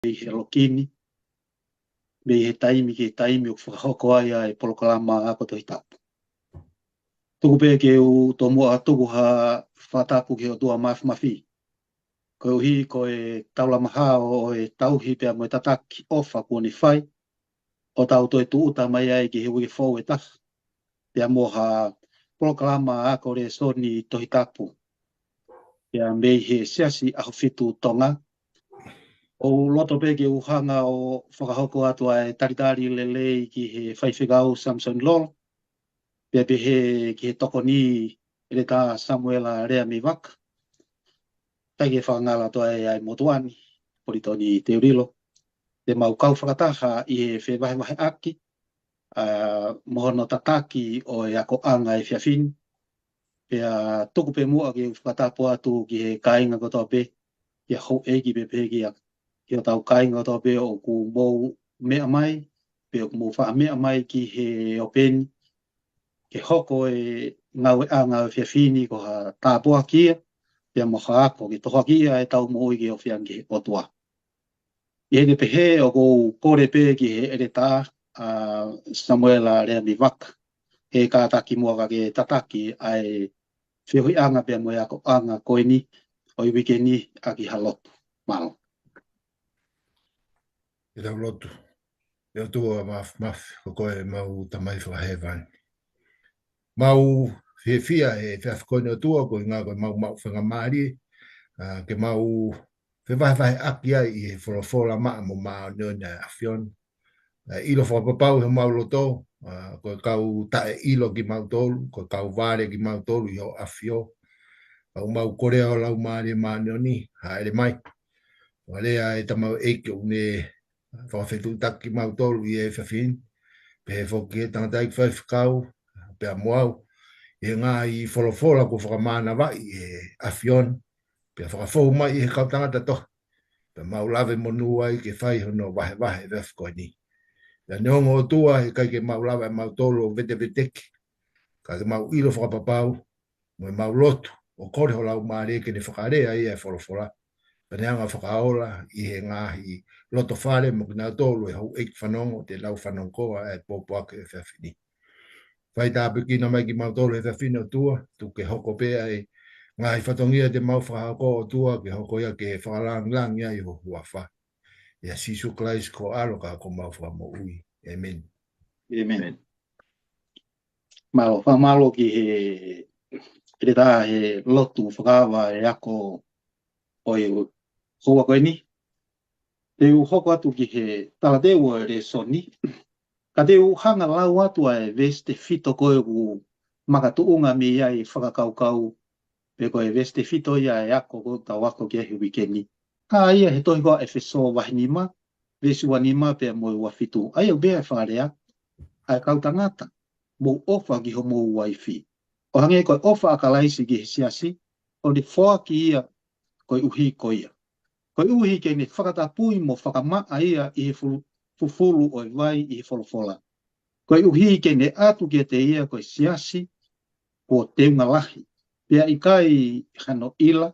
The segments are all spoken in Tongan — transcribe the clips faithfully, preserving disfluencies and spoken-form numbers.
mei he loki ni, mei he taimi ki he taimi ʻoku fakahoko ai ʻa e polokalama ako Tohi Tapu. Tuku pē ke u tomuʻa tuku ha fakatapu ki he ʻOtua Mafimafi. Koeʻuhi ko e taulama hao ʻo e tauhi pea mo e tataki ʻofa kuo ne fai, ʻo tau toe tūʻuta mai ai ki he uike foʻou ʻe taha, pea mo ha polokalama ako lēsoni Tohi Tapu, pea mei he Siasi ʻAhofitu Tonga. ʻOku loto pē ke u hanga ʻo fakahoko atu ʻa e talitali lelei ki he Faifekau Samson Lolo, pea pehē ki he Tokoni ʻEletā Samuela Leami Vaka, tai ke fakangalo atu ai ʻa e motuʻa ni, Politoni Teulilo, te mau kau fakataha ʻi he fevahevaheʻaki, ʻa, mo hono tataki ʻo e akoʻanga ʻo e efiafi ni. Pea tuku pē muʻa ke u fakatapu atu ki he kāinga kotoa pē, ki he houʻeiki pea pehē ki he, ki hotau kāinga kotoa pē ʻoku mou meʻa mai, pe ʻoku mou faʻa meʻa mai ki he ope ni, ke hoko e ngāueʻanga ʻo e efiafi ni ko ha tāpuaki ia, pea mo ha ako ke tohoakiʻi ʻetau moʻui ke ofi ange ki he ʻOtua. ʻI heʻene pehē ʻoku ou kole pē ki he ʻEletā, ʻa, Samuela Leami Vaka, he kātaki muʻa ke tataki ʻa e feohiʻanga pea mo e akoʻanga ko eni ʻo e uike ni ʻaki ha lotu. Mālō. Ke tau lotu. ʻE ʻOtua Mafimafi, ko koe ʻemau Tamai Fakahēvani. Mau fiefia he efiafi ko eni ʻOtua, koeʻuhinga ko ʻemau maʻu faingamālie, ʻa, ke mau fevahevaheʻaki ai ʻi he folofola maʻa mo māʻoniʻoni ʻa e ʻAfiona. ʻA e ʻilo fakapapau he mau loto, ʻa, ko e kau taʻeʻilo kimautolu, ko e kau vale kimautolu ʻi hoʻo ʻAfio. Ka ʻoku mau kolea ho Laumālie Māʻoniʻoni, hāʻele mai. Vale ʻa e tamaioʻeiki ʻoku ne fakafetuʻutaki kimautolu ʻi he efiafi ni. Pehē foki ki he tangataʻeiki faifekau, pea mo au, ʻi he ngaahi folofola kuo fakamānavaʻi ʻe he ʻAfiona, pea fakafou mai ʻi he kau tangata tohi. Pea mau lave monū ai ke fai hono vahevahe ʻo e efiafi ko eni. Pea neongo ʻOtua, he ʻikai ke mau lava ʻe mautolu ʻo veteveteki, ka ke mau ʻilo fakapapau, mo ʻemau lotu, ʻo kole ho Laumālie ke ne fakalea ʻa e folofola, pea ne hanga ʻo fakaola ʻi he ngaahi loto fale mo kinautolu ʻa e houʻeiki fanongo, te nau fanongo koa ʻa e pōpoaki ʻo e efiafi ni. Fai tāpuekina mai kimautolu he efiafi ni ʻOtua, tuku ke hoko pē ʻa e ngaahi fatongia te mau fakahoko ʻOtua, ke hoko ia ke fakalāngilangi ai ho huafa. ʻIa Sīsū Kalaisi ko ho ʻAlo ka ko homau Fakamoʻui. ʻĒmeni. ʻĒmeni. Mālō, fakamālō ki he ʻEletā he lotu fakaava e ako ʻo e houa ko eni. Te u hoko atu ki he talateu ʻo e lēsoni. Ka te u hanga lau atu ʻa e veesi tefito ko ē ʻoku makatuʻunga mei ai e fakakaukau, pe ko e veesi tefito ia ʻa e ako ʻoku tau ako ki ai he uike ni. ʻA ia he tohi ko ʻEfesō vahe nima, veesi ua nima pea mo e ua fitu. ʻA ia ʻoku pehē ʻa e fakalea, ʻa e kau tangata, mou ʻofa ki homou uaifi, ʻo hangē ko e ʻofa ʻa Kalaisi ki he siasi, ʻo ne foaki ia koeʻuhi ko ia. Koeʻuhi ke ne fakatapui mo fakamaʻa ia ʻi he fu-, fufulu ʻo e vai ʻi he folofola. Koeʻuhi ke ne ʻatu kiate ia ko e siasi kuo teunga lahi, pea ʻikai hano ʻila,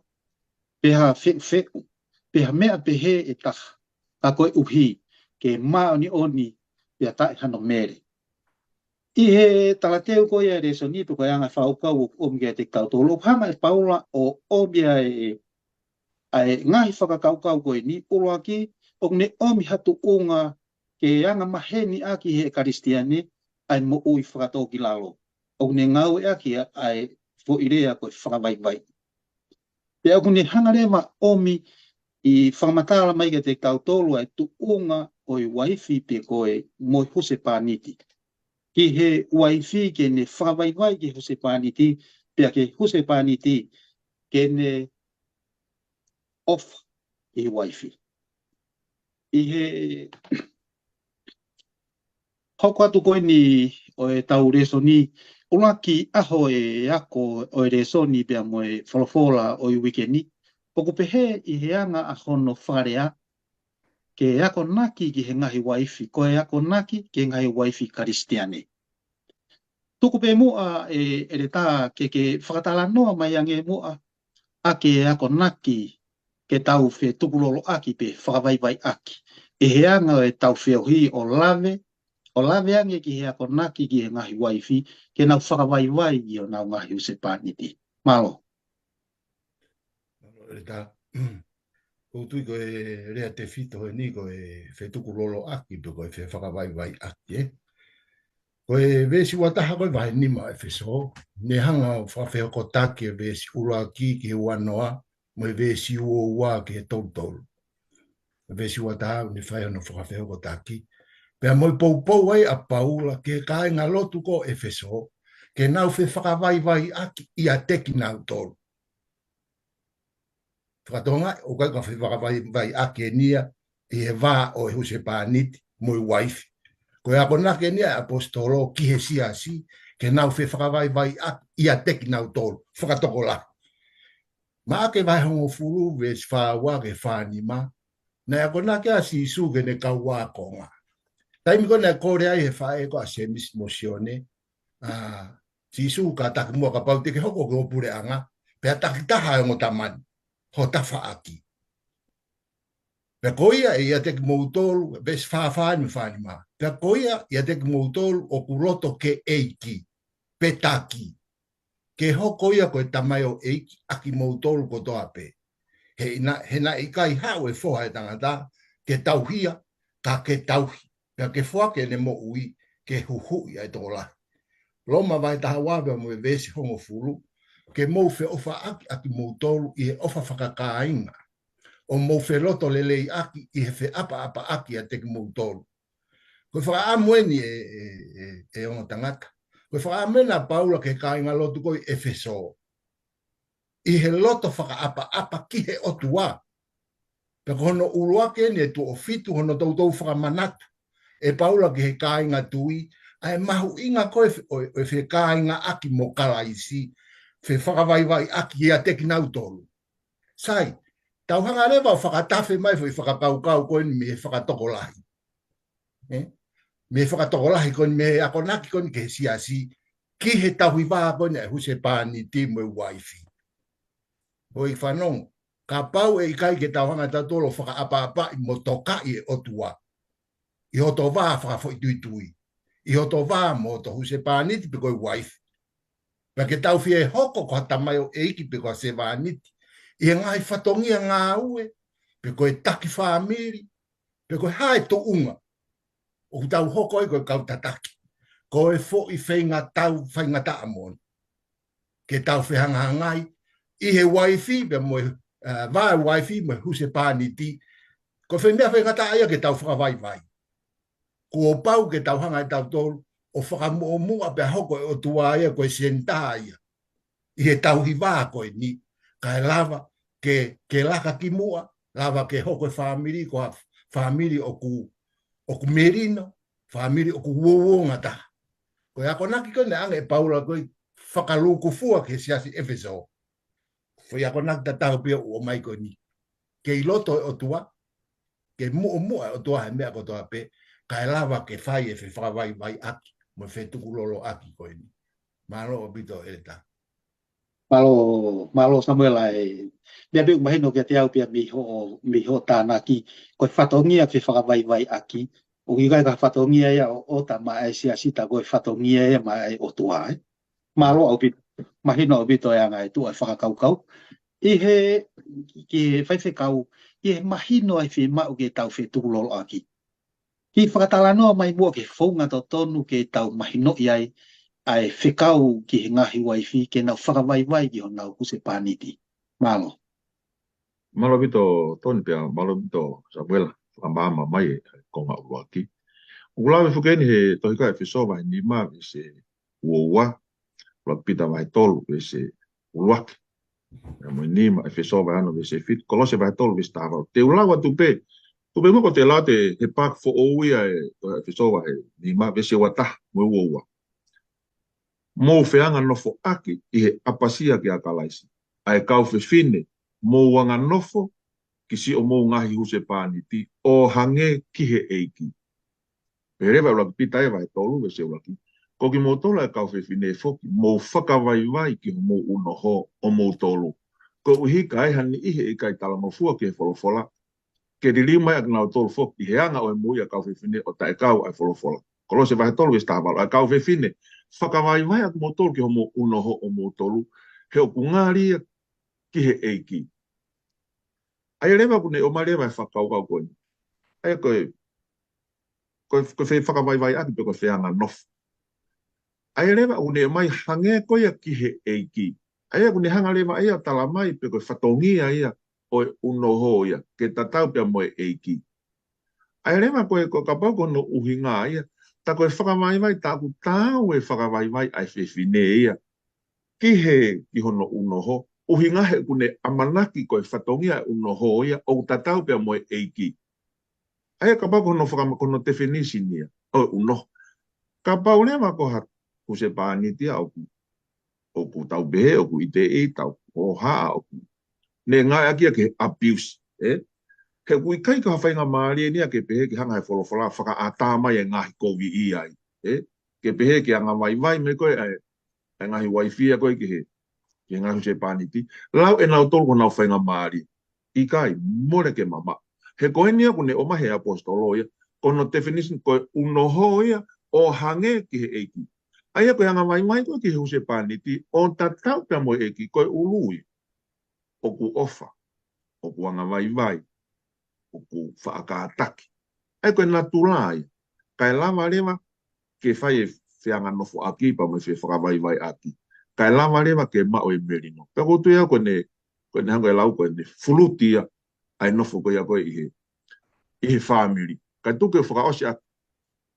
pe ha feʻufeʻu, pe ha meʻa pehē ʻe taha, ka koeʻuhi ke māʻoniʻoni, pea taʻe hano mele. ʻI he talateu ko ia e lēsoni pe ko e anga e fakakaukau ʻoku ʻomi kiate kitautolu, ʻoku hanga ʻe Paula ʻo ʻomi ʻa e, ʻa e ngaahi fakakaukau ko eni. ʻUluaki, ʻoku ne ʻomi ha tuʻunga ke anga maheni ʻaki ʻe he Kalisitiane ʻa e moʻui fakatōkilalo. ʻOku ne ngāueʻaki ʻa, ʻa e foʻi lea ko e fakavaivai. Pea ʻoku ne hanga leva ʻo ʻomi ʻi he fakamatala mai kiate kitautolu ʻa e tuʻunga ʻo e uaifi pe ko e mo e husepāniti. Ki he uaifi ke ne fakavaivai ki he husepāniti, pea ki he husepāniti ke ne ʻofa ki he uaifi. ʻI he hoko atu ko eni ʻo ʻetau lēsoni, ʻuluaki ʻaho e ako ʻo e lēsoni pea mo e folofola ʻo e uike ni, ʻoku pehē ʻi he anga ʻa hono fakalea, ke akonaki ki he ngaahi uaifi, ko e akonaki ki he ngaahi uaifi Kalisitiane. Tuku pē muʻa e ʻEletā ke, ke fakatalanoa mai ange muʻa ʻa e akonaki ke tau fetukuloloʻaki pe fakavaivaiʻaki ʻi he anga ʻo ʻetau feohi ʻo lave, ʻo lave ange ki he akonaki ki he ngaahi uaifi ke nau fakavaivai ʻi honau ngaahi husepāniti. Mālō. Mālō, ʻEletā. ʻOku ou tui ko e lea tefito eni ko e fetukuloloʻaki pe ko e fefakavaivaiʻaki, ē? Ko e veesi ua taha ko e vahe nima ʻEfesō, ne hanga ʻo fakafehokotaki e veesi ʻuluaki ki he ua noa, mo e veesi ua ua ki he tolu tolu. E veesi ua taha ne fai hono fakafehokotaki. Pea mo e poupou ai ʻa Paula ki he kāingalotu ko ʻEfesō, ke nau fefakavaivaiʻaki ʻiate kinautolu. Fakatonga, ʻoku ʻikai ko e fefakavaivaiʻaki eni ia ʻi he vā ʻo e husepāniti mo e uaifi. Ko e akonaki eni ia ʻa e ʻaposetolo ki he siasi, ke nau fefakavaivaiʻaki ʻiate kinautolu, fakatokolahi. Maʻake vahe hongofulu, veesi fā ua ki he fā nima, naʻe akonaki ʻa Sīsū ki heʻene kau ākonga. Taimi ko ē naʻe kole ai he faʻē ko ē ʻa Sēmisi mo Sione, ʻa Sīsū, kātaki muʻa kapau te ke hoko ko ho puleʻanga, pea takitaha e ongo tama ni ho tafaʻaki. Pea ko ia ʻe ʻiate kimoutolu, veesi fā fā mo e fā nima. Pea ko ia ʻiate kimoutolu ʻoku loto ke ʻeiki, pe taki, ke hoko ia ko e tamaioʻeiki ʻa kimoutolu kotoa pē. He ʻi na-, he naʻe ʻikai haʻu e Foha ʻo e Tangata ke tauhia, ka ke tauhi, pea ke foaki ʻene moʻui ke huhuʻi ʻa e tokolahi. Loma vahe taha ua pea mo e veesi hongofulu, ke mou feʻofaʻaki ʻa kimoutolu ʻi he ʻofa fakakāinga, ʻo mou felotoleleiʻaki ʻi he feʻapaʻapaʻaki ʻiate kimoutolu. Ko e fakaʻamu eni ē, ē, ē, ē ongo tangata. Ko e fakaʻamu ena ʻa Paula ki he kāingalotu ko ē ʻi ʻEfesō, ʻi he loto fakaʻapaʻapa ki he ʻOtua. Pea ko hono ʻuluaki eni ʻe tuʻo fitu hono toutou fakamanatu ʻe Paula ki he kāinga tui ʻa e mahuʻinga ko ē ʻo e, ʻo e fekāingaʻaki mo Kalaisi, fefakavaivaiʻaki ʻiate kinautolu. Sai, tau hanga leva ʻo fakatafe mai foʻi fakakaukau ko eni mei he fakatokolahi. Ē? Mei he fakatokolahi ko eni, mei he akonaki ko eni ki he siasi, ki he tauhi vā ko eni ʻa e husepāniti mo e uaifi. Hoi fanongo, kapau ʻe ʻikai ke tau hanga tautolu ʻo fakaʻapaʻapaʻi mo tokaʻi e ʻOtua ʻi hoto vā fakafoʻituitui, ʻi hoto vā mo hoto husepāniti pe ko e uaifi. Pea ke tau fie hoko ko ha tamaioʻeiki pe ko ha sevāniti ʻi he ngaahi fatongia ngāue, pe ko e taki fāmili, pe ko e hā e tuʻunga ʻoku tau hoko ai ko e kau tataki, ko e foʻi feingatau faingataʻa moʻoni ke tau fehangahangai ʻi he uaifi pea mo e, ā, vā uaifi mo e husepāniti. Ko e foʻi meʻa faingataʻa ia ke tau fakavaivai. Kuo pau ke tau hanga ʻe tautolu ʻo fakamuʻomuʻa pea hoko e ʻOtua ia ko e senitā ia ʻi he tauhi vā ko eni, kae lava ke, ke laka ki muʻa, lava ke hoko e fāmili ko ha fāmili ʻoku, ʻoku melino, fāmili ʻoku uouongataha. Ko e akonaki ko ē naʻe ʻange ʻe Paula ko ē fakalūkufua ki he siasi ʻEfesō. Foʻi akonaki tatau pē ʻoku ʻomai ko eni. Kei loto e ʻOtua, ke muʻomuʻa e ʻOtua he meʻa kotoa pē, kae lava ke fai e fefakavaivaiʻaki mo e fetukuloloʻaki ko eni. Mālō ʻaupito ʻEletā. Mālō, mālō Samuela ē. Meʻa pē ʻoku mahino kiate au pea mei hoʻo, mei hoʻo tānaki, ko e fatongia fefakavaivaiʻaki, ʻoku ʻikai ko ha fatongia ia ʻo, ʻo e tama ʻa e siasi, ka ko e fatongia ia maʻa e ʻOtua, ē. Mālō ʻaupito, mahino ʻaupito e anga e tuʻu e fakakaukau. ʻI he, ki he faifekau, ʻi he mahino ʻa e fiemaʻu ke tau fetukuloloʻaki, ke fakatalanoa mai muʻa ki he founga totonu ke tau mahinoʻi ai ʻa e fekau ki he ngaahi uaifi ke nau fakavaivai ki honau husepāniti. Mālō. Mālō ʻaupito Toni pea mālō ʻaupito Samuela, fakamaama mai e konga ʻuluaki. ʻOku lave foki eni he tohi ko ē ʻEfesō vahe nima veesi ua ua, ʻuluaki Pita vahe tolu veesi ʻuluaki. Pea mo e nima, ʻEfesō vahe ono veesi fitu, Kolose vahe tolu veesi taha valu. Te u lau atu pē, tupe mo ko te lau atu he paaki foʻou ia ʻe, ʻEfesō vahe nima veesi ua taha mo e ua ua. Mou feanganofoʻaki ʻi he ʻapasia kia Kalaisi. ʻA e kau fefine, mou anganofo ki siʻomou ngaahi husepāniti ʻo hangē ki he ʻEiki. Pehē leva ʻuluaki Pita ē vahe tolu veesi ʻuluaki. Ko kimoutolu ʻa e kau fefine foki, mou fakavaivai ki homou ʻunoho ʻomoutolu, Koeʻuhi ka ai ha niʻihi ʻe ʻikai talangofua ki he folofola, ke liliu mai ʻa kinautolu foki ʻi he anga ʻo e moʻui ʻa e kau fefine ʻo taʻekau ʻa e folofola. Kolose vahe tolu veesi taha valu, ʻa e kau fefine, fakavaivai ʻa kimoutolu ki hoʻomou ʻunoho ʻomoutolu, he ʻoku ngali ia ki he ʻEiki. ʻA ia leva ʻoku ne ʻomai leva e fakakaukau ko eni. ʻA ia ko e, ko e, ko e feʻi fakavaivaiʻaki pe ko e feanganofo. ʻA ia leva ʻoku ne ʻomai hangē ko ia ki he ʻEiki. ʻA ia ʻoku ne hanga leva ʻe ia ʻo tala mai pe ko e fatongia ia ʻo e ʻunoho ia, ke tatau pea mo e ʻEiki. ʻA ia leva ko e, ko e kapau ko hono ʻuhinga ia, tā ko e fakavaivai, tā ʻoku taau e fakavaivai ʻa e fefine ia ki he, ki hono ʻunoho, ʻuhinga he ʻoku ne ʻamanaki ko e fatongia e ʻunoho ia ʻoku tatau pea mo e ʻEiki. ʻA ia kapau ko hono fakama-, ko hono definition ia ʻo e ʻunoho. Kapau leva ko ha husepāniti ia ʻoku, ʻoku tau pehē, ʻoku ʻiteʻita, ʻoku hohaʻa, ʻoku ne ngāueʻaki ia ke abuse, ē? He ʻoku ʻikai ko ha faingamālie eni ia ke pehē ke hanga he folofola fakaʻatā mai e ngaahi koviʻi ai, ē? Ke pehē ke angavaivai mai ko ē ʻa e, ʻa e ngaahi uaifi ia ko ē ki he, ki he ngaahi husepāniti. Lau ʻe nautolu ko honau faingamālie. ʻIkai, mole ke mamaʻo. He ko eni ia ʻoku ne ʻomai he ʻaposetolo ia, ko hono definition ko e ʻunoho ia ʻo hangē ki he ʻEiki. ʻA ia ko e angavaivai ko ē ki he husepāniti ʻo tatau pea mo e ʻEiki, ko e ʻulu ia ʻoku ʻofa, ʻoku angavaivai, ʻoku faʻa kātaki. ʻA ia ko e natula ia. Kae lava leva ke fai e feanganofoʻaki pea mo e feʻi fakavaivaiʻaki. Kae lava leva ke maʻu e melino. Pea ʻoku ou tui au ko ʻene, ko ʻene hanga e lau ko ʻene fuluti ia ʻa e nofo ko ia ko ē ʻi he, ʻi he fāmili. Kae tuku ke fakaʻosi ʻaki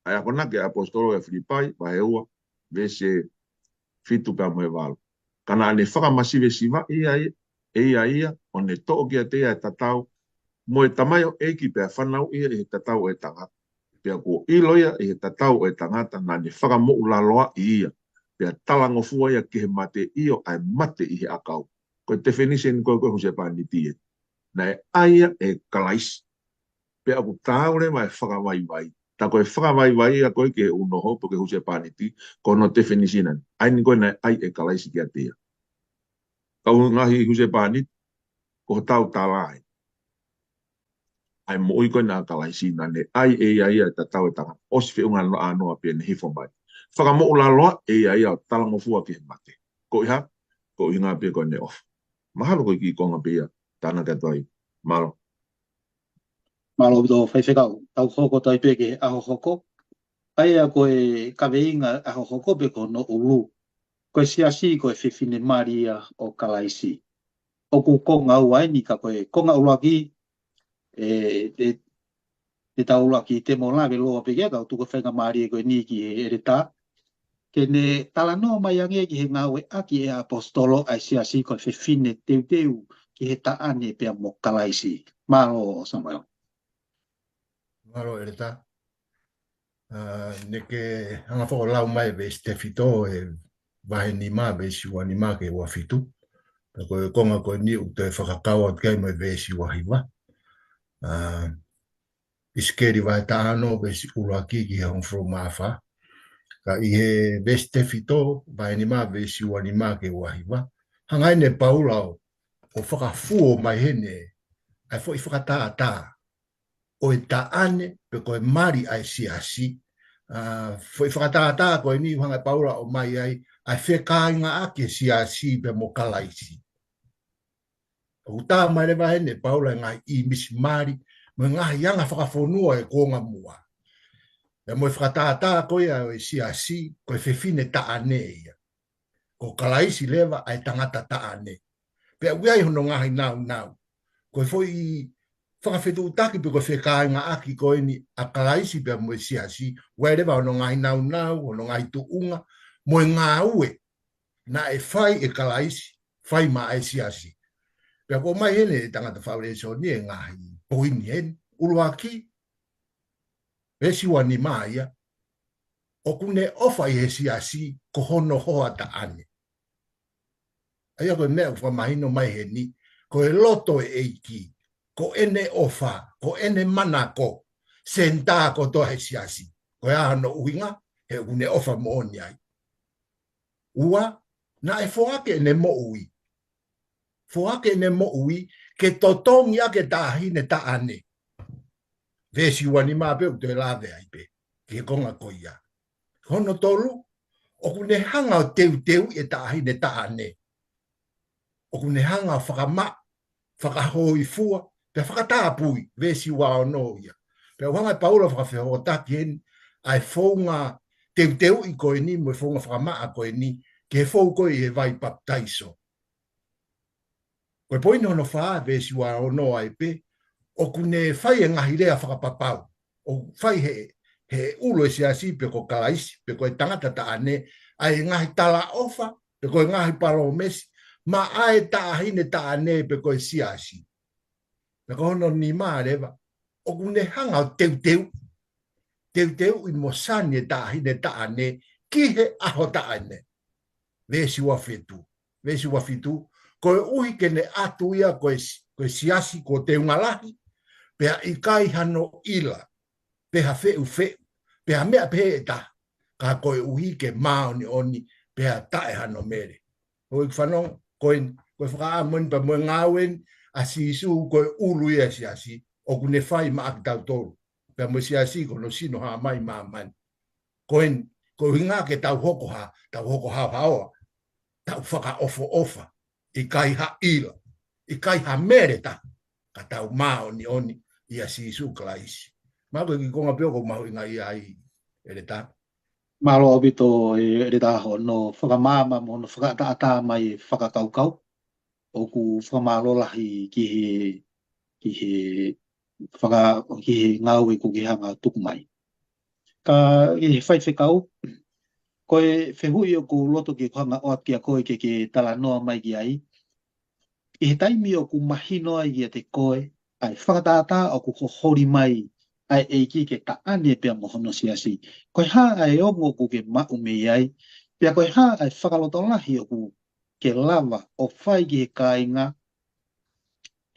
ʻa e akonaki ʻa e ʻaposetolo ʻia Filipai, vahe ua, veesi fitu pea mo e valu. Ka naʻa ne fakamasivesivaʻi ia, ʻe ia ia, ʻo ne toʻo kiate ia e tatau mo e tamaioʻeiki pea fanauʻi ia ʻi he tatau ʻo e tangata. Pea kuo ʻilo ia ʻi he tatau ʻo e tangata naʻa ne fakamoʻulaloaʻi ia, pea talangofua ia ki he mate, ʻio ʻa e mate ʻi he ʻakau. Ko e definition ko ē ko e husepāniti ē. Naʻe ʻai ia ʻe Kalaisi. Pea ʻoku taau leva e fakavaivai. Tā ko e fakavaivai ia ko ē ki he ʻunoho pe ko e husepāniti, ko hono definition eni. ʻA eni ko ē naʻe ʻai ʻe Kalaisi kiate ia. Kau ngaahi husepāniti, ko hotau tala ē. ʻA e moʻui ko ē ʻa Kalaisi naʻa ne ʻai ʻe ia ia e tatau e tangata. ʻOsi feʻunga noa noa pea ne hifo mai. Fakamoʻulaloa ʻe ia ia ʻo talangofua ki he mate. Ko e hā? Ko e ʻuhinga pē ko ʻene ʻofa. Mahalo ko e kiʻi konga pē ia, tānaki atu ai. Mālō. Mālō ʻaupito faifekau, tau hoko atu ai pē ki he ʻaho hoko. ʻA ia ko e kaveinga ʻaho hoko pe ko hono ʻulu. Ko e siasi ko e fefine mali ia ʻo Kalaisi. ʻOku konga ua eni ka ko e konga ʻuluaki, ʻe, ʻe, ʻe tau ʻuluaki te mo lave loa pē ki ai, kau tuku e faingamālie ko eni ki he ʻeletā. Ke ne talanoa mai ange ki he ngāueʻaki ʻe he ʻaposetolo ʻa e siasi ko e fefine teuteu ki he taʻane pea mo Kalaisi. Mālō Samuela. Mālō ʻeletā. ʻA, naʻa ke hanga fakalau mai veesi tefito ʻi he vahe nima, veesi ua nima ki he ua fitu. Pea ko e konga ko eni ʻoku toe fakakau atu ki ai mo e veesi ua hiva. ʻA, ʻIsikeli vahe taha ono veesi ʻuluaki ki he hongofulu mā fā. Ka ʻi he veesi tefito, vahe nima veesi ua nima ki he ua hiva. Hanga ʻe Paula ʻo, ʻo fakafuo mai heni ʻa e foʻi fakatātā ʻo e taʻane pe ko e mali ʻa e siasi. ʻA, foʻi fakatātā ko eni ʻoku hanga ʻe Paula ʻo ʻomai ai ʻa e fekāingaʻaki e siasi pea mo Kalaisi. ʻOku tā mai leva heni ʻe Paula e ngaahi ʻīmisi mali mo e ngaahi anga fakafonua ʻo e kuonga muʻa. Pea mo e fakatātā ko ia ʻo e siasi, ko e fefine taʻane ia. Ko Kalaisi leva ʻa e tangata taʻane. Pea ʻoku ʻi ai hono ngaahi nāunau. Ko e foʻi fakafetuʻutaki pe ko e fekāingaʻaki ko eni ʻa Kalaisi pea mo e siasi, ʻoku ʻi ai leva hono ngaahi nāunau, hono ngaahi tuʻunga, mo e ngāue naʻe fai ʻe Kalaisi, fai maʻa e siasi. Pea ʻoku ʻomai heni ʻe he tangata faʻu lēsoni e ngaahi poini heni, ʻuluaki, veesi ua nima ia, ʻoku ne ʻofa ʻi he siasi ko hono hoa taʻane. ʻA ia ko e meʻa ʻoku fakamahino mai heni, ko e loto e ʻEiki, ko ʻene ʻofa, ko ʻene manako, senitā kotoa he siasi. Ko e hā hono ʻuhinga? He ʻoku ne ʻofa moʻoni ai. Ua, naʻe foaki ʻene moʻui foaki ʻene moʻui ke totongi ʻaki e taʻahine taʻane. Veesi ua nima pē ʻoku toe lave ai pē ki he konga ko ia. Hono tolu, ʻoku ne hanga ʻo teuteuʻi e taʻahine taʻane. ʻOku ne hanga ʻo fakamaʻa, fakahōifua, pea fakatapui, veesi ua ono ia. Pea ʻoku hanga ʻe Paula ʻo fakafehokotaki heni ʻa e founga teuteuʻi ko eni mo e founga fakamaʻa ko eni ki he fou ko ē ʻi he vai papitaiso. Ko e poini hono fā, veesi ua ono ai pē, ʻoku ne fai e ngaahi lea fakapapau. ʻOku fai he, he ʻulu e siasi pe ko Kalaisi, pe ko e tangata taʻane, ʻa e ngaahi talaʻofa, pe ko e ngaahi palōmesi, maʻa e taʻahine taʻane pe ko e siasi. Pea ko hono nima leva, ʻoku ne hanga ʻo teuteu, teuteuʻi mo sani e taʻahine taʻane ki he ʻaho taʻane. Veesi ua fitu. Veesi ua fitu. Koeʻuhi ke ne ʻatu ia ko e si-, ko e siasi kuo teunga lahi, pea ʻikai hano ʻila, pe ha feʻufeʻu, pe ha meʻa pehē ʻe taha, ka koeʻuhi ke māʻoniʻoni, pea taʻe hano mele. ʻOku fanongo, ko e, ko e fakaʻamu eni pea mo e ngāue eni ʻa Sīsū ko e ʻulu ia e siasi, ʻoku ne fai maʻa kitautolu. Pea mo e siasi ko hono sino hā mai māmani. Ko eni, ko e ʻuhinga ke tau hoko hā, tau hoko haohaoa, tau fakaʻofoʻofa, ʻikai ha ʻila, ʻikai ha mele taha, ka tau māʻoniʻoni ʻia Sīsū Kalaisi. Mālō ko e kiʻi konga pē ʻoku mahuʻinga ia ai, ʻEletā. Mālō ʻaupito, ʻEletā, hono fakamaama mo hono fakaʻataʻatā mai e fakakaukau. ʻOku fakamālō lahi ki he, ki he faka-, ki he ngāue kuo ke hanga ʻo tuku mai. Ka ʻi he faifekau, ko e fehuʻi ʻoku ou loto ke u hanga ʻo ʻoatu kia koe ke ke talanoa mai ki ai. ʻI he taimi ʻoku mahino ai kiate koe ʻa e fakatātā ʻoku holi mai ʻa e ʻEiki ke taʻane pea mo hono siasi, ko e hā ʻa e ongo ʻoku ke maʻu mei ai, pea ko e hā ʻa e fakalotolahi ʻoku ke lava ʻo fai ki he kāinga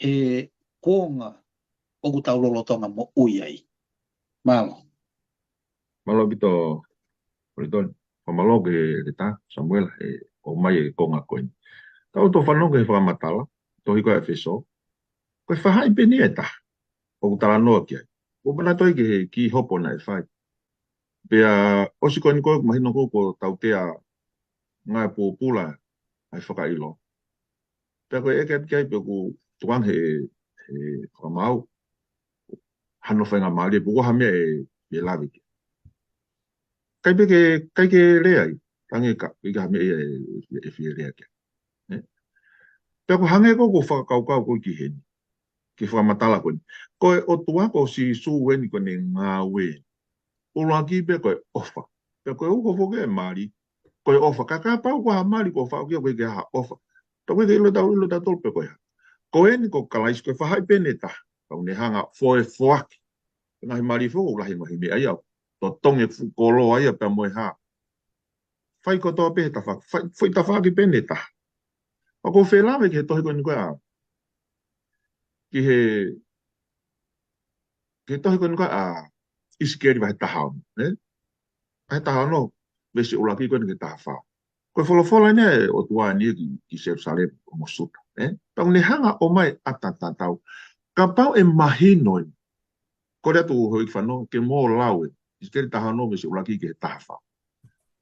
he kuonga ʻoku tau lolotonga moʻui ai. Mālō. Mālō ʻaupito, Kolitoni. Fakamālō ki he ʻEletā Samuela he ʻomai e konga ko eni. Tau toki fanongo ki he fakamatala, tohi ko ē ʻa ʻEfesō. Ko e faʻahi pē eni ʻe taha ʻoku talanoa ki ai. ʻOku ou manatu ai ki he kiʻi hopo naʻe fai. Pea ʻosi ko eni ko ē, mahino ko ē kuo tautea ngāue pōpula ʻa e fakaʻilo. Pea ko e ʻeke atu ki ai pe ʻoku tukuange he, he fakamaau hano faingamālie pe ʻoku ʻi ai ha meʻa ʻe, ʻe lave ki ai. ʻIkai pē ke, ʻikai ke lea ai, tangi ka, ʻikai ha meʻa ʻe, ʻe, ʻe fie lea ki ai. Ē? Pea ko e hangē ko ē ʻoku ou fakakaukau ko ē ki heni, ki he fakamatala ko eni. Ko e ʻOtua ko Sīsū eni ko ʻene ngāue ʻuluaki pē ko e ʻofa. Pea ko e uho foki e mali, ko e ʻofa. Ka kapau ko ha mali kuo faʻu ki ai ʻoku ʻikai ke ʻi ai ha ʻofa, tau ʻikai ke ʻilo, tau ʻilo tautolu pe ko e hā. Ko eni ko Kalaisi, ko e faʻahi pē eni ʻe taha ʻoku ne hanga ʻo foefoaki e ngaahi mali foki ʻoku lahi e ngaahi meʻa ia, totongi e fuʻu koloa ia pea mo e hā. Fai kotoa pē he tafaʻaki, fai, fai tafaʻaki pē eni ʻe taha. ʻOku ou fie lave ki he tohi ko eni ko ē ʻa, ki he, ki he tohi ko eni ko ē ʻa ʻIsikeli vahe taha ono, ē? Vahe taha ono, veesi ʻuluaki ko eni ki he taha fā. Ko e folofola eni ʻa e ʻOtua eni ki, ki Selusalema mo Siuta, ē? Pea ʻoku ne hanga ʻo ʻomai ʻa e ʻata tatau. Kapau ʻe mahino eni, kole atu houʻeiki fanongo ke mou lau ē, ʻIsikeli taha ono veesi ʻuluaki ki he taha fā.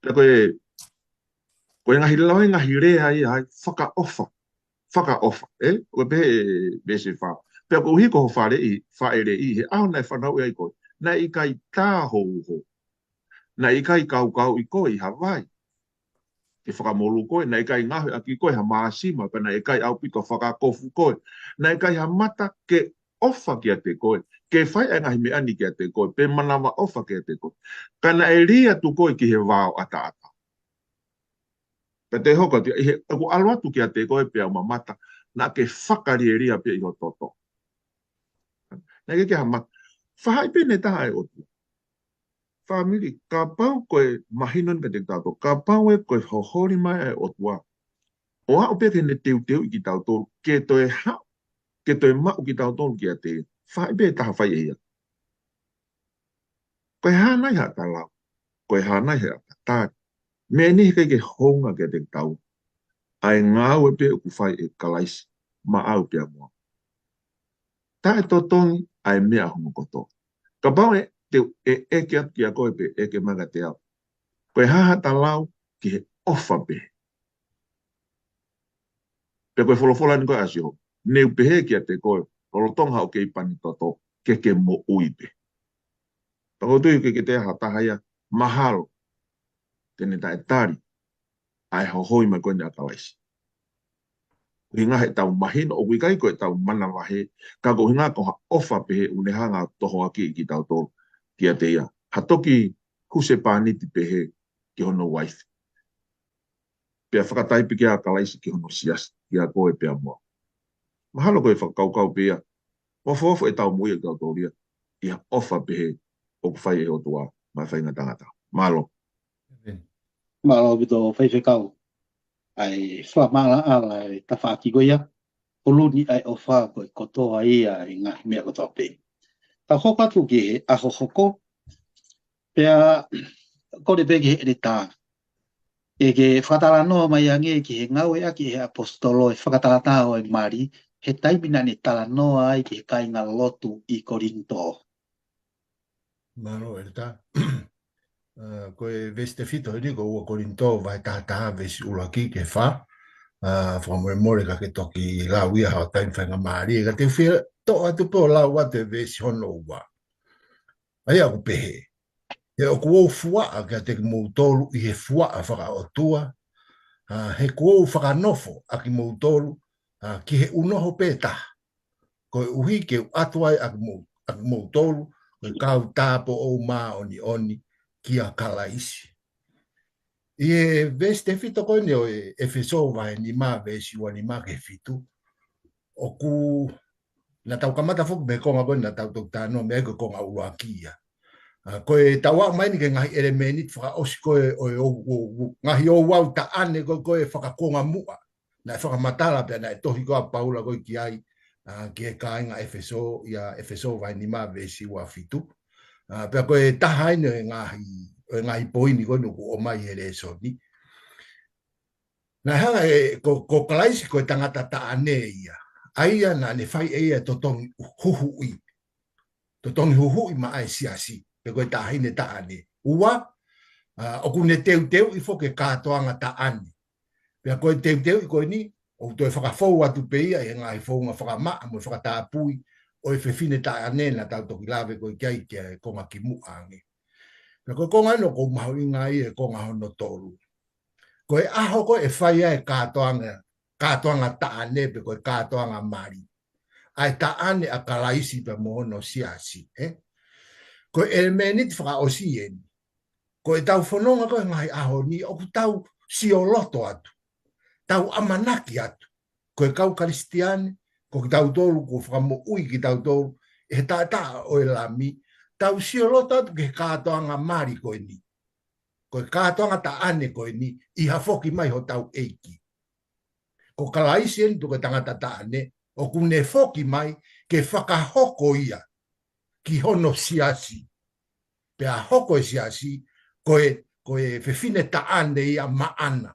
Pea ko e, ko e ngaahi lau, ngaahi lea ia ʻa e fakaʻofa, fakaʻofa, ē? Ko e pehē ʻe veesi fā. Pea koeʻuhi ko ho faʻeleʻi, faʻeleʻi, he ʻaho naʻe fanauʻi ai koe, naʻe ʻikai tā ho uho, naʻe ʻikai kaukauʻi koe ʻi ha vai ke fakamolū koe, naʻe ʻikai ngaohi ʻaki koe ha māsima, pea naʻe ʻikai ʻaupito fakakofu koe, naʻe ʻikai ha mata ke ʻofa kiate koe, ke fai ʻa e ngaahi meʻa ni kiate koe, pe manavaʻofa kiate koe. Ka naʻe lī atu koe ki he vao ʻataʻatā. Pea te hoko atu, ʻi he, ʻoku ʻalu atu kiate koe pea u mamata, naʻa ke fakalielia pē ʻi ho toto. Naʻe ʻikai ke ʻi ai ha mata. Faʻahi pē eni ʻe taha ʻa e ʻOtua. Fāmili, kapau ko e mahino eni kiate kitautolu, kapau ē ko e hoholi mai ʻa e ʻOtua ʻo aʻu pē ke ne teuteuʻi kitautolu, ke toe haʻu, ke toe maʻu kitautolu kiate ia, faʻahi pē ʻe taha fai ʻe ia. Ko e hā nai haʻata lau, ko e hā nai haʻata tali, meʻa ni he ʻikai ke hounga kiate kitautolu ʻa e ngāue pē ʻoku fai ʻe Kalaisi maʻau pea mo au. Taʻe totongi ʻa e meʻa hono kotoa. Kapau ʻe te u ʻeke atu kia koe pe ʻeke mai kiate au, ko e hā haʻata lau ki he ʻofa pehē? Pea ko e folofola ni ko ē ʻa Sihova, ne u pehē kiate koe, lolotonga haʻo kei pani toto, ke ke moʻui pē. Pea ʻoku ou tui ʻoku ʻikai ke toe ʻi ai ha taha ia mahalo te ne taʻe tali ʻa e hohoi mai ko eni ʻa Kalaisi. ʻUhinga he tau mahino, ʻoku ʻikai ko e tau manavahē, ka ko e ʻuhinga ko ha ʻofa pehē ʻoku ne hanga ʻo tohoakiʻi kitautolu kiate ia. Ha toki husepāniti pehē ki hono uaifi. Pea fakataipe ki ai ʻa Kalaisi ki hono siasi, kia koe pea mo au. Mahalo ko e fakakaukau pē ia, ʻofoʻofa e tau moʻui ʻa kitautolu ia, ʻi ha ʻofa pehē ʻoku fai ʻe he ʻOtua maʻa e faʻahinga tangata. Mālō. Mālō ʻaupito faifekau. ʻA e fakamaʻalaʻala e tafaʻaki ko ia, ʻulu ni ʻa e ʻofa ko e kotoa ia e ngaahi meʻa kotoa pē. Tau hoko atu ki he ʻaho hoko, pea kole pē ki he ʻeletā ke ke fakatalanoa mai ange ki he ngāueʻaki ʻe he ʻaposetolo e fakatātā ʻo e mali, he taimi naʻa ne talanoa ai ki he kāingalotu ʻi Kolinitō. Mālō, ʻeletā. ʻA, ko e veesi tefito heni ko e ua Kolinitō vahe taha taha veesi ʻuluaki ki he fā. ʻA, fakamolemole ka ke toki lau ia hao taimi faingamālie. Ka te u fie toʻo atu pē ʻo lau atu e veesi hono ua. ʻA ia ʻoku pehē: He ʻoku ou fuaʻa kiate kimoutolu ʻi he fuaʻa fakaʻotua, ʻa, he kuo u fakanofo ʻa kimoutolu, ʻa, ki he ʻunoho pē taha, koeʻuhi ke u ʻatu ai ʻa kimou-, ʻa kimoutolu ko e kau tāupoʻou māʻoniʻoni kia Kalaisi. ʻI he veesi tefito ko eni ʻo e ʻEfesō vahe nima veesi ua nima ki he fitu, ʻoku, naʻa tau kamata foki mei he konga ko ē naʻa tau toki talanoa mei ai, ko e konga ʻuluaki ia. ʻA, ko e tau aʻu mai eni ki he ngaahi ʻelemēniti fakaʻosi ko ē ʻo e, ʻo, ʻo, ʻo, ngaahi ouau taʻane ko ē, ko ē fakakuonga muʻa. Naʻe fakamatala pea naʻe tohi ko ē ʻa Paula ko ē ki ai, ʻa, ki he kāinga ʻEfesō, ʻia ʻEfesō vahe nima veesi ua fitu. ʻA, pea ko e taha eni ʻo e ngaahi, ʻo e ngaahi poini ko eni ʻoku ʻomai he lēsoni. Naʻe hanga ʻe, ko, ko Kalaisi ko e tangata taʻane ia. ʻA ia naʻa ne fai ʻe ia totongi huhuʻi. Totongi huhuʻi maʻa e siasi, pe ko e taʻahine taʻane. Ua, ʻa, ʻoku ne teuteuʻi foki e kātoanga taʻane. Pea ko e teuteuʻi ko eni, ʻoku toe fakafou atu pē ia ʻi he ngaahi founga fakamaʻa mo e fakatapui ʻo e fefine taʻane naʻa tau toki lave ko ē ki ai ki he konga kimuʻa ange. Pea ko e konga eni ʻoku ou mahuʻingaʻia ai e konga hono tolu. Ko e ʻaho ko ē ʻe fai ai e kātoanga, kātoanga taʻane pe ko e kātoanga mali, ʻa e taʻane ʻa Kalaisi pea mo hono siasi, ē? Ko e ʻelemēniti fakaʻosi eni. Ko e tau fononga ko ē he ngaahi ʻaho ni ʻoku tau sioloto atu, tau ʻamanaki atu, ko e kau Kalisitiane, ko kitautolu, kuo fakamoʻui kitautolu ʻe he taʻataʻa ʻo e Lami, tau sioloto atu ki he kātoanga mali ko eni. Ko e kātoanga taʻane ko eni, ʻi ha foki mai hotau ʻEiki. Ko Kalaisi eni, ko e tangata taʻane, ʻoku ne foki mai ke fakahoko ia ki hono siasi. Pea hoko e siasi ko e, ko e fefine taʻane ia maʻana.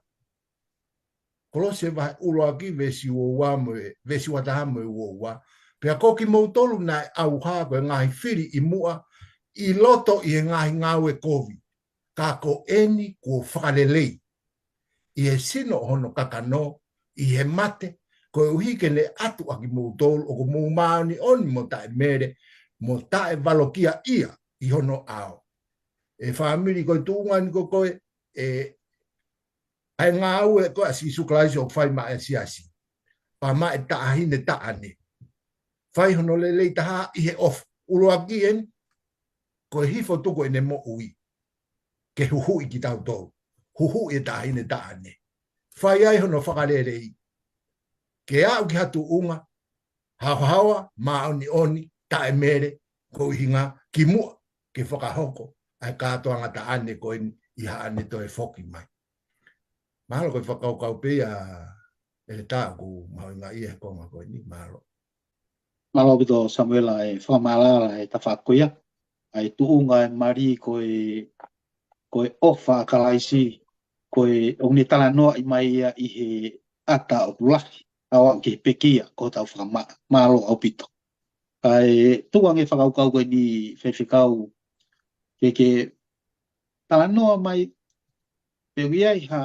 Kolose vahe ʻuluaki veesi ua ua mo e, veesi ua taha mo e ua ua. Pea ko kimoutolu naʻe ʻauha ko e ngaahi fili ʻi muʻa, ʻi loto ʻi he ngaahi ngāue kovi. Ka ko eni kuo fakalelei ʻi he sino ʻo hono kakano ʻi he mate, koeʻuhi ke ne ʻatu ʻa kimoutolu ʻoku mou māʻoniʻoni mo taʻemele, mo taʻevalokiaʻia ʻi hono ʻao. ʻE fāmili, ko e tuʻunga eni ko ē ko ē, ʻe, ʻa e ngāue ko ē ʻa Sīsū Kalaisi ʻoku fai maʻa e siasi, pea maʻa e taʻahine taʻane. Fai hono lelei taha ʻi he ʻofa. ʻUluaki eni, ko e hifo tuku ʻene moʻui ke huhuʻi kitautolu. Huhuʻi e taʻahine taʻane. Fai ai hono fakalelei ke aʻu ki ha tuʻunga haohaoa, māʻoniʻoni, taʻemele, ko e ʻuhinga kimuʻa ke fakahoko ʻa e kātoanga taʻane ko eni ʻi haʻane toe foki mai. Mahalo ko e fakakaukau pē ia, ʻeletā, ʻoku mahuʻingaʻia he konga ko eni. Mālō. Mālō ʻaupito Samuela e fakamaʻalaʻala e tafaʻaki ko ia. ʻA e tuʻunga e mali ko e, ko e ʻofa ʻa Kalaisi, ko e ʻoku ne talanoaʻi mai ia ʻi he ʻata ʻoku lahi. ʻo aʻu ki he pekia ko hotau fakamaʻa. Mālō ʻaupito. Kae tuku ange fakakaukau ko eni Faifekau ke ke talanoa mai pe ʻoku ʻi ai ha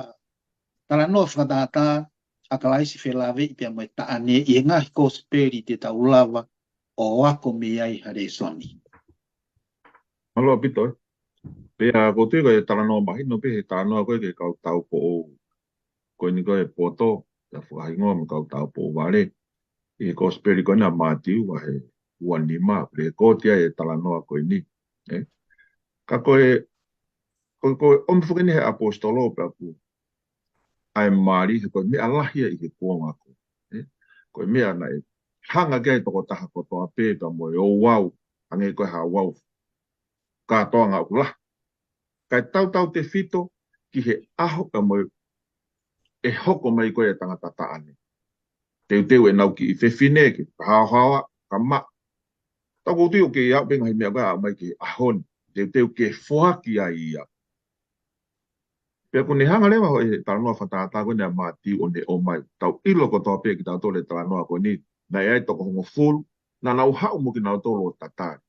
talanoa fakatātā ʻa Kalaisi felāveʻi pea mo e taʻane ʻi he ngaahi kosipeli te tau lava ʻo ako mei ai ha lēsoni. Mālō ʻaupito ē. Pea ʻoku ou tui ko e talanoa mahino pē he talanoa ko ē ki he kau taupoʻou ko eni ko e poto, ʻa e fakahingoa mo e kau taupoʻou vale ʻi he kosipeli ko ena ʻa Mātiu vahe ua nima, pe ko tia e talanoa ko eni. Ē? Ka ko e, ko, ko e ʻomi foki eni he ʻaposetolo pea ʻoku ʻa e mali, he ko e meʻa lahi ia ʻi he kuonga ko ē. Ē? Ko e meʻa naʻe hanga ki ai e tokotaha kotoa pē pea mo e ouau, hangē ko e ha ouau kātoanga ʻoku lahi. Kae tautautefito ki he ʻaho pea mo e hoko mai ko ē e tangata taʻane. Teuteu ʻenau kiʻi fefine ke fakahaohaoa, ka maʻa. Tau ʻoku ou tui ʻoku kei aʻu pē ngaahi meʻa ko ē ʻa mai ki he ʻaho ni. Teuteu ke foaki ai ia. Pea ʻoku ne hanga leva hoʻo talanoa fakatātā ko eni ʻa Mātiu ʻo ne ʻomai. Tau ʻilo kotoa pē kitautolu e talanoa ko eni. Naʻe ʻi ai e toko hongofulu, naʻa nau haʻu mo kinautolu ʻo tatali.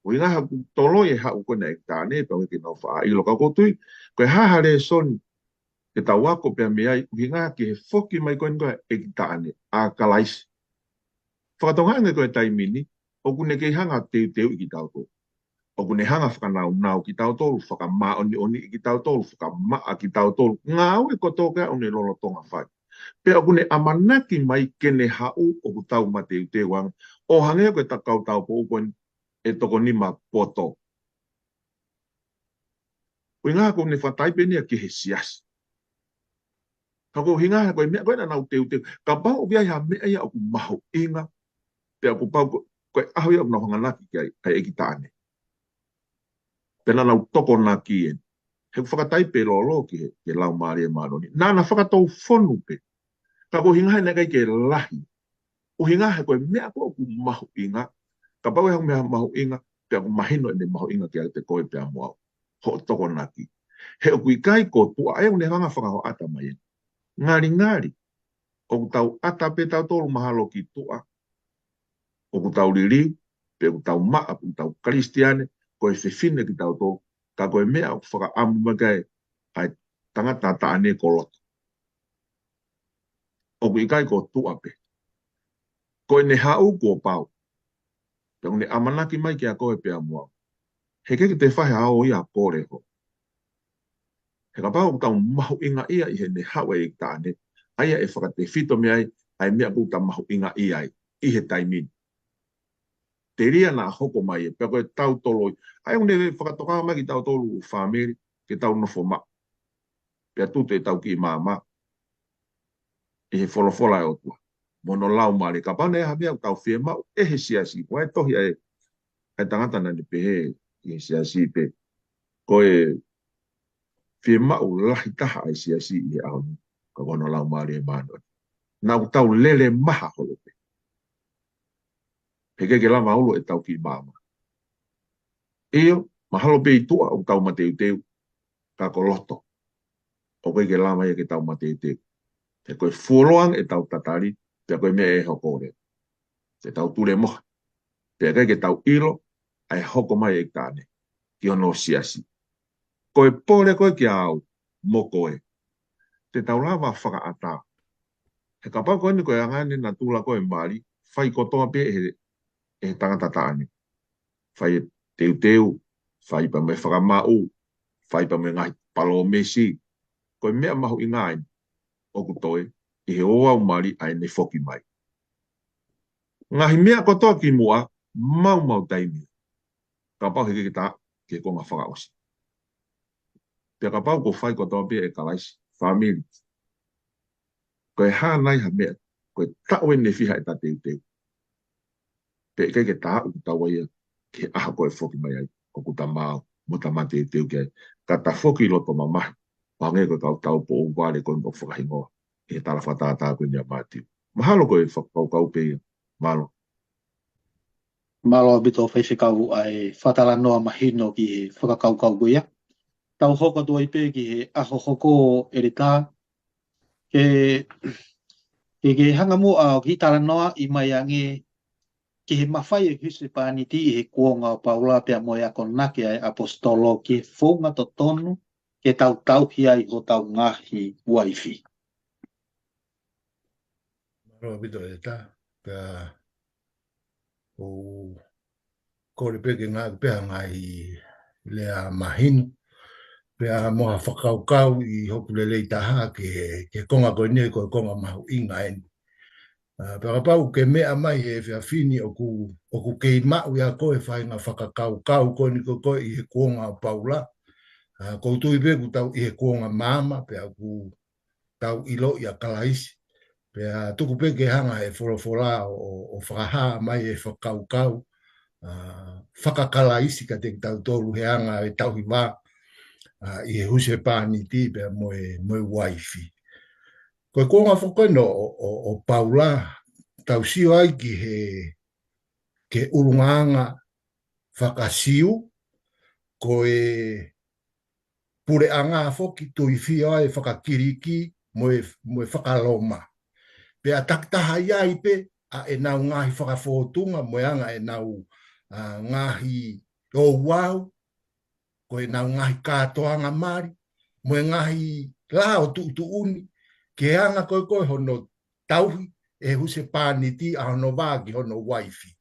ʻUhinga he ʻoku toloi e haʻu ko ena e ʻeiki taʻane, pea ʻoku ʻikai ke nau faʻa ʻilo. Ka ʻoku ou tui, ko e hā ha lēsoni ke tau ako pea mei ai, ʻuhinga ki he foki mai ko eni ko ē e ʻeiki taʻane ʻa Kalaisi. Fakatonga ange ko e taimi ni, ʻoku ne kei hanga teuteuʻi kitautolu. ʻOku ne hanga fakanaunau kitautolu, fakamāʻoniʻoniʻi kitautolu, fakamaʻa kitautolu. Ngāue kotoa ko ē ʻoku ne lolotonga fai. Pea ʻoku ne ʻamanaki mai ke ne haʻu ʻoku tau mateuteu ange. ʻO hangē ko e ta-, kau taupoʻou ko eni e toko nima poto. ʻUhinga ʻoku ne fakatātā pē eni ia ki he siasi. Ka ko e ʻuhinga he ko e meʻa ko ē naʻa nau teuteu. Kapau ʻoku ʻi ai ha meʻa ia ʻoku mahuʻinga, pea ʻoku pau ko, ko e ʻaho ia ʻoku nau hanganaki ki ai, ʻa e ʻeiki taʻane. Pea naʻa nau tokonaki eni. He ʻoku fakatātā pē lolo ki he, ki he Laumālie Māʻoniʻoni. Naʻa na fakatou fonu pē. Ka ko e ʻuhinga he naʻe ʻikai ke lahi. ʻUhinga he ko e meʻa ko ē ʻoku mahuʻinga. Kapau ʻe ha meʻa mahuʻinga, pea ʻoku mahino ʻene mahuʻinga kiate koe pea mo au. Hoʻo tokonaki. He ʻoku ʻikai ko tuʻa, ʻa ia ʻoku ne hanga fakahoʻata mai eni. Ngalingali, ʻoku tau ʻata pē tautolu mahalo ki tuʻa. ʻOku tau liliu, pe ʻoku tau maʻa, pe ʻoku tau Kalisitiane, ko e fefine kitautolu, ka ko e meʻa ʻoku fakaʻamu mai ki ai ʻa e tangata taʻane ko loto. ʻOku ʻikai ko tuʻa pē. Ko ʻene haʻu kuo pau. Pea ʻoku ne ʻamanaki mai kiate koe pea mo au. He ʻikai ke toe fai ha ō ia ʻo kole ho. He kapau ʻoku tau mahuʻingaʻia ʻi heʻene haʻu e ʻeiki taʻane, ʻa ia ʻe fakatefito mei ai, ʻa e meʻa ʻoku ta mahuʻingaʻia ai, ʻi he taimi ni. Telia naʻa hoko mai ē, pea ko e tau toloi. ʻA ia ʻoku ne fakatokanga mai kitautolu fāmili, ke tau nofo maʻu. Pea tutu ʻetau kiʻi maama ʻi he folofola ʻa e ʻOtua. Mo hono Laumālie, kapau naʻe ʻi ai ha meʻa ʻoku tau fiemaʻu ʻe he siasi, ko e tohi ʻa e, ʻa e tangata naʻa ne pehē ki he siasi pē. Ko e fiemaʻu lahi taha ʻa e siasi ʻi he ʻaho ni, ka ko hono Laumālie Māʻoniʻoni. Naʻa ʻoku tau lele maha holo pē. He ʻikai ke lava ʻo ʻilo ʻetau kiʻi maama. ʻIo, mahalo pē ʻi tuʻa ʻoku tau mateuteu, ka ko loto ʻoku ʻikai ke lava ia ke tau mateuteu. He ko e fuoloa ange ʻetau tatali, pea ko e meʻa ʻe hoko leva. Te tau tulemohe. Pea ʻikai ke tau ʻilo ʻa e hoko mai e ʻeiki taʻane ki hono siasi. Ko e pole ko ē kiate au mo koe, te tau lava fakaʻatā. He kapau ko eni ko e anga eni e natula ko ē e mali, fai kotoa pē ʻe he, ʻe he tangata taʻane. Fai e teuteu, fai pea mo e fakamaʻu, fai pea mo e ngaahi palōmesi. Ko e meʻa mahuʻinga eni ʻoku toe ʻi he ouau mali ʻa ʻene foki mai. Ngaahi meʻa kotoa kimuʻa, maumau taimi. Kapau he ʻikai ke ta, ke konga fakaʻosi. Pea kapau kuo fai kotoa pē ʻe Kalaisi, fāmili. Ko e hā nai ha meʻa, ko e taʻu eni ʻe fiha ʻeta teuteu. Pea ʻikai ke ta aʻu ki he taua ia, ki he ʻaho ko ē ʻe foki mai ai, ʻoku ta maau, mo ta mateuteu ki ai. Ka ta foki loto mamahi, ʻo hangē ko e kau taupoʻou vale ko eni ʻoku fakahingoa ʻi he tala fakatātā ko eni ʻa Mātiu. Mahalo ko e fakakaukau pē ia, mālō. Mālō ʻaupito Faifekau ʻa e fakatalanoa mahino ki he fakakaukau ko ia. Tau hoko atu ai pē ki he ʻaho hoko ʻEletā. Ke Ke ke hanga muʻa ʻo kiʻi talanoaʻi mai ange ki he mafai ʻe husepāniti ʻi he kuonga ʻo Paula pea mo e akonaki ʻa e ʻaposetolo ki he founga totonu ke tau tauhi ai hotau ngaahi uaifi. Mālō ʻaupito ʻEta, pea ʻoku kole pē ke ngāueʻaki pē ha ngaahi lea mahino, pea mo ha fakakaukau ʻi hoku lelei taha ki he, ki he konga ko eni ko e konga mahuʻinga eni. ʻA, pea kapau ke meʻa mai he efiafi ni ʻoku, ʻoku kei maʻu ʻia koe e faʻahinga fakakaukau ko eni ko ē ʻi he kuonga ʻo Paula. ʻA, ʻoku ou tui pē ʻoku tau ʻi he kuonga maama, pea ʻoku tau ʻiloʻi ʻa Kalaisi. Pea tuku pē ke hanga he folofola ʻo, ʻo, ʻo fakahā mai e fakakaukau, ʻa, faka-Kalaisi kiate kitautolu he anga e tauhi vā, ʻa, ʻi he husepāniti pea mo e, mo e uaifi. Ko e kuonga foki eni ʻo, ʻo, ʻo Paula, tau sio ai ki he, ki he ʻulungaanga faka-Siu, ko e puleʻanga foki tuifio ai e faka-Kiliki mo e, mo e faka-Loma. Pea takitaha ai pē ʻa ʻenau ngaahi fakafōtunga mo e anga ʻenau, ʻa, ngaahi ouau, ko ʻenau ngaahi kātoanga mali, mo e ngaahi lao tuʻutuʻuni, ki he anga ko ē ko ē hono tauhi ʻe he husepāniti ʻa hono vā ki hono uaifi.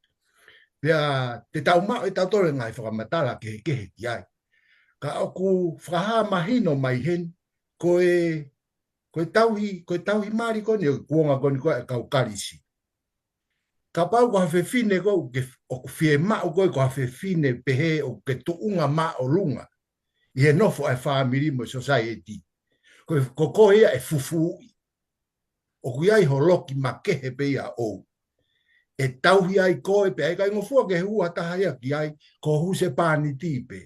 Pea te tau maʻu ʻe tautolu e ngaahi fakamatala kehekehe ki ai. Ka ʻoku fakahā mahino mai heni, ko e, ko e tauhi, ko e tauhi mali ko eni ʻo e kuonga ko eni ko ē ʻa e kau Kalisi. Kapau ko ha fefine ko ē ʻoku ke, ʻoku fiemaʻu ko ē ko ha fefine pehē ʻoku ke tuʻunga māʻolunga ʻi he nofo ʻa e fāmili mo e society. Ko, ko koe ia ʻe fufuuʻi. ʻOku ʻi ai ho loki makehe pē ia ʻoʻou. ʻE tauhi ai koe pea ʻikai ngofua ke hū ha taha ia ki ai, ko ho husepāniti pē.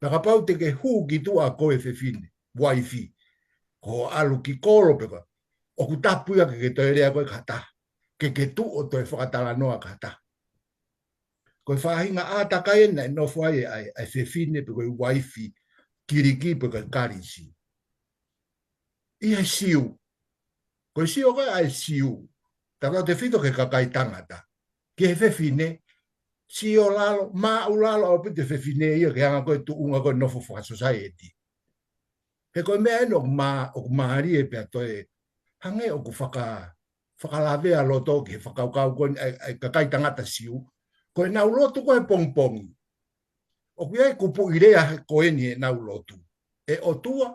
Pea kapau te ke hū ki tuʻa koe fefine, uaifi, ko hoʻo ʻalu ki kolo pe ko ē, ʻoku tapu ia ke ke toe lea koe ki ha taha, ke ke tuʻu ʻo toe fakatalanoa ki ha taha. Ko e faʻahinga ʻātakai eni naʻe nofo ai ʻa e, ʻa e fefine pe ko e uaifi Kiliki pe ko e Kalisi ʻi he Siu. Ko e sio ko ē ʻa e Siu, tautautefito ki he kakai tangata, ki he fefine, sio lalo, maʻulalo ʻaupito e fefine ia ki he anga ko ē tuʻunga ko ē nofo fakasosaieti. He ko e meʻa eni ʻoku mā-, ʻoku mālie pea toe hangē ʻoku faka-, fakalavea loto ki he fakakaukau ko eni ʻa e, ʻa e kakai tangata Siu. Ko ʻenau lotu ko ē he pongipongi, ʻoku ʻi ai e kupuʻi lea he ko eni ʻenau lotu: ʻE ʻOtua,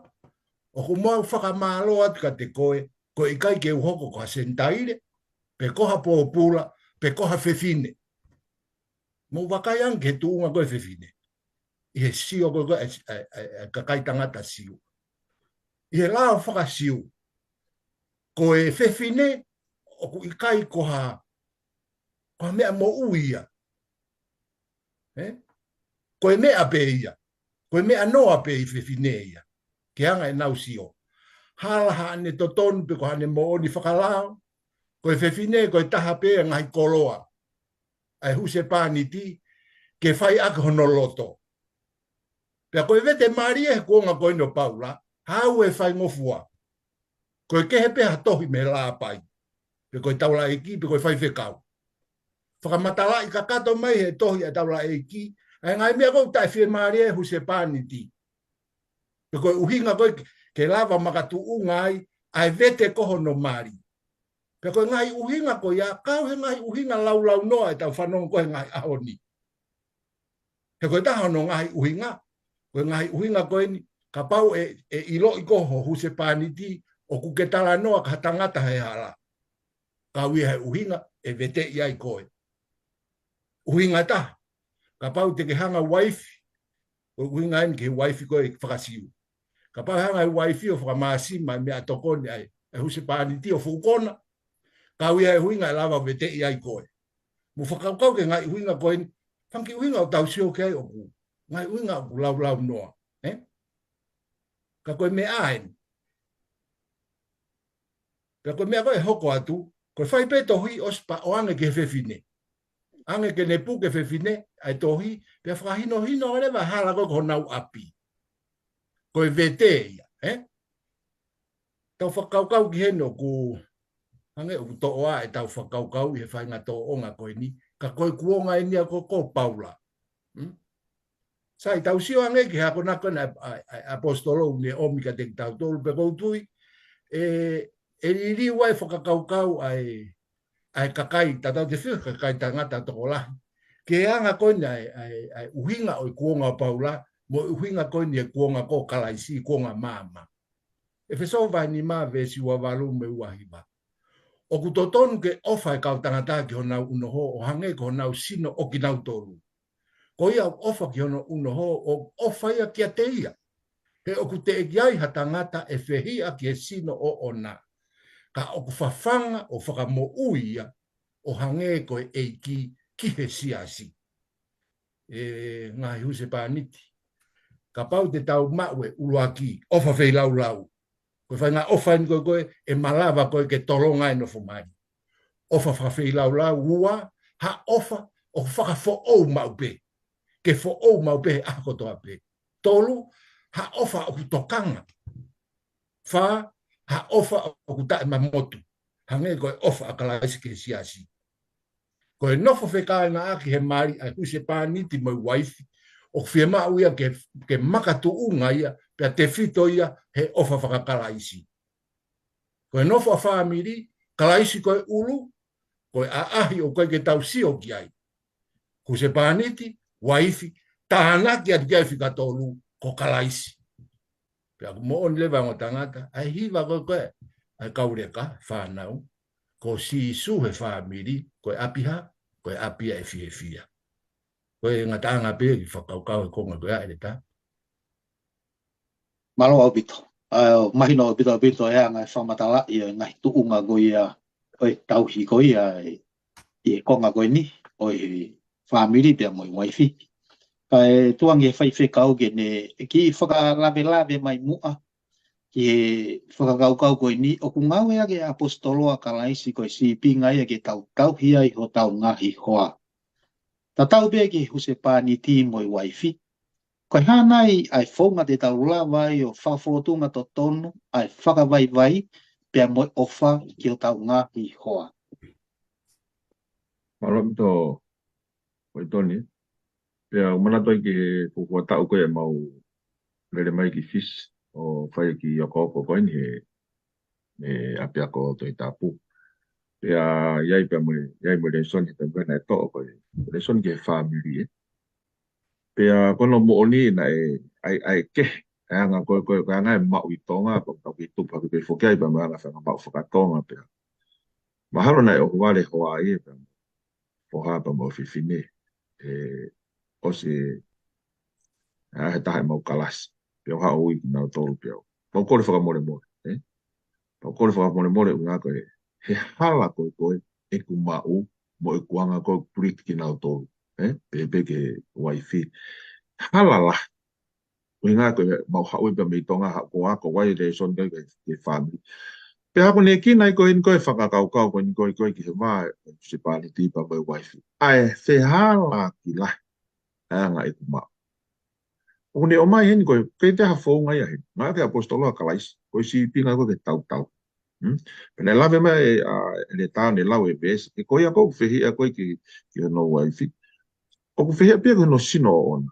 ʻoku mau fakamālō atu kiate koe, ko e ʻikai ke u hoko ko ha Senitaile, pe ko ha pōpula, pe ko ha fefine. Mou vakai ange ki he tuʻunga ko ē fefine ʻi he sio ko ē ko ē ʻa e, ʻa e, ʻa e, ʻa e kakai tangata Siu. ʻI he lao faka-Siu, ko e fefine ʻoku ʻikai ko ha, ko ha meʻa moʻui ia. ʻE? Ko e meʻa pē ia. Ko e meʻa noa pē ʻi fefine ia. Ki he anga ʻenau sio. Hala haʻane totonu pe ko haʻane moʻoni fakalao, ko e fefine ko e taha pē ʻa e ngaahi koloa ʻa e husepāniti ke fai ʻaki hono loto. Pea ko e vete mali ʻi he kuonga ko eni ʻo Paula, haʻu e faingofua. Ko e kehe pē ha tohi mei he Lāpai, pe ko e taulaʻeiki, pe ko e faifekau. Fakamatalaʻi kakato mai he tohi ʻa e taulaʻeiki ʻa e ngaahi meʻa ko ē ʻoku taʻefiemālie ʻi he husepāniti. Pe ko e ʻuhinga ko ē ke lava makatuʻunga ai ʻa e vete ko hono mali. Pea ko e ngaahi ʻuhinga ko ia, kau he ngaahi ʻuhinga laulaunoa ʻetau fanongo ko ē he ngaahi ʻaho ni. He ko e taha hono ngaahi ʻuhinga, ko e ngaahi ʻuhinga ko eni, kapau ʻe, ʻe ʻiloʻi ko ho husepāniti ʻoku ke talanoa ki ha tangata he hala, kau ia he ʻuhinga ʻe veteʻi ai koe. ʻUhinga ʻe taha, kapau te ke hanga uaifi, ko e ʻuhinga eni ki he uaifi ko ē faka-Siu. Kapau hanga e uaifi ʻo fakamāsima e meʻatokoni ʻa e, ʻa e husepāniti ʻo fuʻu kona, kau ia he ʻuhinga ʻe lava veteʻi ai koe. Mou fakakaukau ki he ngaahi ʻuhinga ko eni, fanga kiʻi ʻuhinga ʻoku tau sio ki ai ʻoku ngaahi ʻuhinga ʻoku laulaunoa, ē? Ka ko e meʻa eni. Pea ko e meʻa ko ē ʻe hoko atu, ko e fai pē tohi ʻosi pea ʻoange ki he fefine. ʻAnge ke ne puke fefine ʻa e tohi, pea fakahinohino leva hala ko ē ki honau ʻapi. Ko e vete ia, ē? Tau fakakaukau ki heni ʻoku, Hangē ʻoku toʻo ʻetau fakakaukau ʻi he faʻahinga tōʻonga ko eni, ka ko e kuonga eni ia ko, ko Paula. Hmm? Sai, tau sio ange ki he akonaki ko ena ʻa, ʻa, ʻa e ʻaposetolo ʻoku ne ʻomi kiate kitautolu pea ʻoku ou tui, ʻe, ʻe liliu ai e fakakaukau ʻa e, ʻa e kakai, tatau te fio kakai tangata tokolahi. Ki he anga ko ena ʻa e, ʻa e, ʻa e ʻuhinga ʻo e kuonga ʻo Paula, mo e ʻuhinga ko ena ʻa e kuonga ko Kalaisi, kuonga maama. ʻEfesō vahe nima veesi ua valu mo e ua hiva. ʻOku totonu ke ʻofa e kau tangata ki honau ʻunoho ʻo hangē ko honau sino ʻo kinautolu. Ko ia ʻoku ʻofa ki hono ʻunoho ʻoku ʻofa ia kiate ia. He ʻoku teʻeki ai ha tangata ʻe fehiʻa ki he sino ʻoʻona. Ka ʻoku fafanga ʻo fakamoʻui ia ʻo hangē ko e ʻEiki ki he siasi. ʻE ngaahi husepāniti. Kapau te tau maʻu e ʻuluaki, ʻofa feilaulau. Ko e faʻahinga ʻofa eni ko ē, ko ē ʻe malava ko ē ke tolonga e nofo mali. ʻOfa fakafeilaulau, ua, ha ʻofa ʻoku fakafoʻou maʻu pē. Ke foʻou maʻu pē he ʻaho kotoa pē. Tolu, ha ʻofa ʻoku tokanga. Fā, ha ʻofa ʻoku taʻemamotu. Hangē ko e ʻofa ʻa Kalaisi ki he siasi. Ko e nofo fekāingaʻaki he mali ʻa e husepāniti mo e uaifi, ʻoku fiemaʻu ia ke, ke makatuʻunga ia, pea tefito ia he ʻofa faka-Kalaisi. Ko e nofo ʻa e fāmili, Kalaisi ko e ʻulu, ko e ʻaʻahi ʻoku ʻikai ke tau sio ki ai. Husepāniti, uaifi, tānaki atu ki ai fika tolu, ko Kalaisi. Pea ʻoku moʻoni leva ongo tangata, ʻa e hiva ko ē ko ē, ʻa e kau leka, fānau, ko Sīsū he fāmili, ko e ʻapi hā, ko e ʻapi ʻa e fiefia. Ko e ngataʻanga pē ki he fakakaukau he konga ko ia ʻEletā. Mālō ʻaupito. ʻA, mahino ʻaupito ʻaupito e anga e fakamatalaʻi ʻo e ngaahi tuʻunga ko ia, ʻo e tauhi ko ia, ʻi he konga ko eni, ʻo e fāmili pea mo e uaifi. Kae tuku ange he faifekau ke ne kiʻi fakalavelave mai muʻa, ki he fakakaukau ko eni, ʻoku ngāueʻaki e ʻaposetolo ʻa Kalaisi ko e sīpinga ia ke tau tauhi ai hotau ngaahi hoa. Tatau pē ki he husepāniti mo e uaifi. Ko e hā nai ʻa e founga te tau lava ai ʻo fakafōtunga totonu ʻa e fakavaivai pea mo e ʻofa ki hotau ngaahi hoa. Mālō ʻaupito, Poitoni. Pea ʻoku ou manatu ai ki he fuofua taʻu ko ē ʻemau lele mai ki Fisi ʻo fai e kiʻi okooko ko eni he, he ʻapiako Tohi Tapu. Pea ʻi ai pea mo e, ʻi ai mo e lēsoni he taimi ko ē naʻe toʻo ko e lēsoni ki he fāmili ē. Pea ko hono moʻoni naʻe ʻai, ʻai ke, ʻa e anga ko ē, ko e, ko e anga e maʻu ʻi Tonga, pea ʻoku tau kei tupu hake pē foki ai pea mo e anga fanga maʻu faka-Tonga pea. Mahalo naʻe ʻohovale hoa ia pea mo e foha pea mo e fefine. ʻE, ʻosi ʻa e taha ʻemau kalasi. Pea u haʻu ʻo ui kinautolu pea u. Pea u kole fakamolemole, ē? Pea u kole fakamolemole ʻuhinga ko e, he hala ko ē ko ē ʻeku maʻu, mo ʻeku anga ko ē ʻeku treat kinautolu, ē? Pehē pē ki he uaifi. Hala lahi. ʻUhinga ko ʻemau haʻu pē mei Tonga haʻu ko ē ʻo ako ai lēsoni ko ē ki he fāmili. Pea haʻaku ne kina ai ko eni ko e fakakaukau ko eni ko ē ko ē ki he vā ʻo e husepāniti pea mo e uaifi. ʻA e fehālaaki lahi ʻa e anga ʻeku maʻu. ʻOku ne ʻomai heni ko e, ʻikai toe ha founga ia heni. Ngāueʻaki e ʻaposetolo ʻa Kalaisi, ko e sīpinga ko ē ke tautau. Hmm? Pea ne lave mai ʻa, ʻEletā ne lau e veesi, ʻe ko ia ʻoku fehiʻa ko ē ki, ki hono uaifi. ʻOku fehiʻa pē ia ki hono sino ʻoʻona.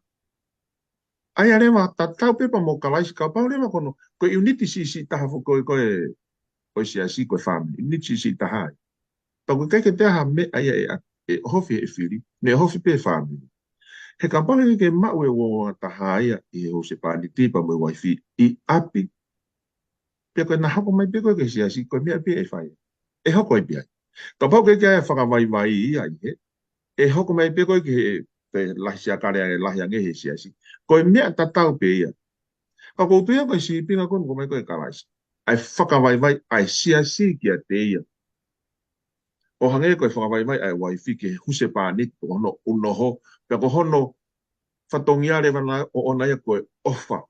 ʻA ia leva tatau pē pea mo Kalaisi kapau leva ko hono, ko e ʻiuniti siʻisiʻi taha foki ko ē, ko e, ko e siasi ko e fāmili, ʻiuniti siʻisiʻi taha ia. Pea ʻoku ʻikai ke toe ʻi ai ha meʻa ia ʻe, ʻe ʻohofi ʻe he fili, ne ʻohofi pē ʻe he fāmili. He kapau ʻe ʻikai ke maʻu e uouangataha ia ʻi he husepāniti pea mo e uaifi ʻi ʻapi. Pea ko ʻena hoko mai pē ko ē ki he siasi, ko e meʻa pē ia ʻe fai. ʻE hoko ai pē ia. Kapau ʻe ʻikai ke ʻi ai ha fakavaivai ia ʻi hē, ʻe hoko mai pē ko ē ki he, pe lahi siakale ʻa e lahi ange he siasi. Ko e meʻa tatau pē ia. Ka ʻoku ou tui au ko e sīpinga ko eni ʻoku ʻomai ko ē ʻe Kalaisi. ʻA e fakavaivai ʻa e siasi kiate ia. ʻO hangē ko e fakavaivai ʻa e uaifi ki he husepāniti, ko hono ʻunoho, pea ko hono fatongia leva ʻoʻona ia ko e ʻofa,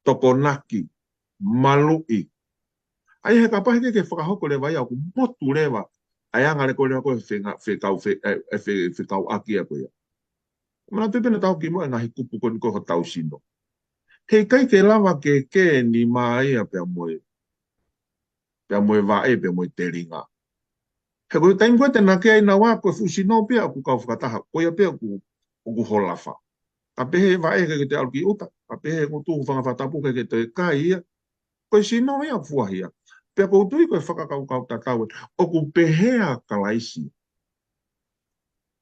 tokonaki, maluʻi. ʻA ia he kapau ʻe ʻikai ke fakahoko leva ia ʻoku motu leva ʻa e anga leva ko ē leva ko e fenga-, fekau-, fe-, ʻe, ʻe fe-, fekauʻaki ia ko ia. Manatuʻi pē naʻa tau kimuʻa e ngaahi kupu ko eni ko ē hotau sino. He ʻikai ke lava ke ke nima ia pea mo e pea mo e vaʻe, pea mo e telinga. He ko e taimi ko ē te nau ʻeke ai naua, ko e fuʻu sino pē ia ʻoku kau fakataha, ko ia pē ʻoku, ʻoku holofa. Ka pehē vaʻe, ʻikai ke toe ʻalu ki ʻuta, ka pehē ngutu, hūfanga he fakatapu, ʻikai ke toe kai ia. Ko e sino ia ʻoku fuahia. Pea ʻoku ou tui ko e fakakaukau tatau ē, ʻoku pehē ʻa Kalaisi.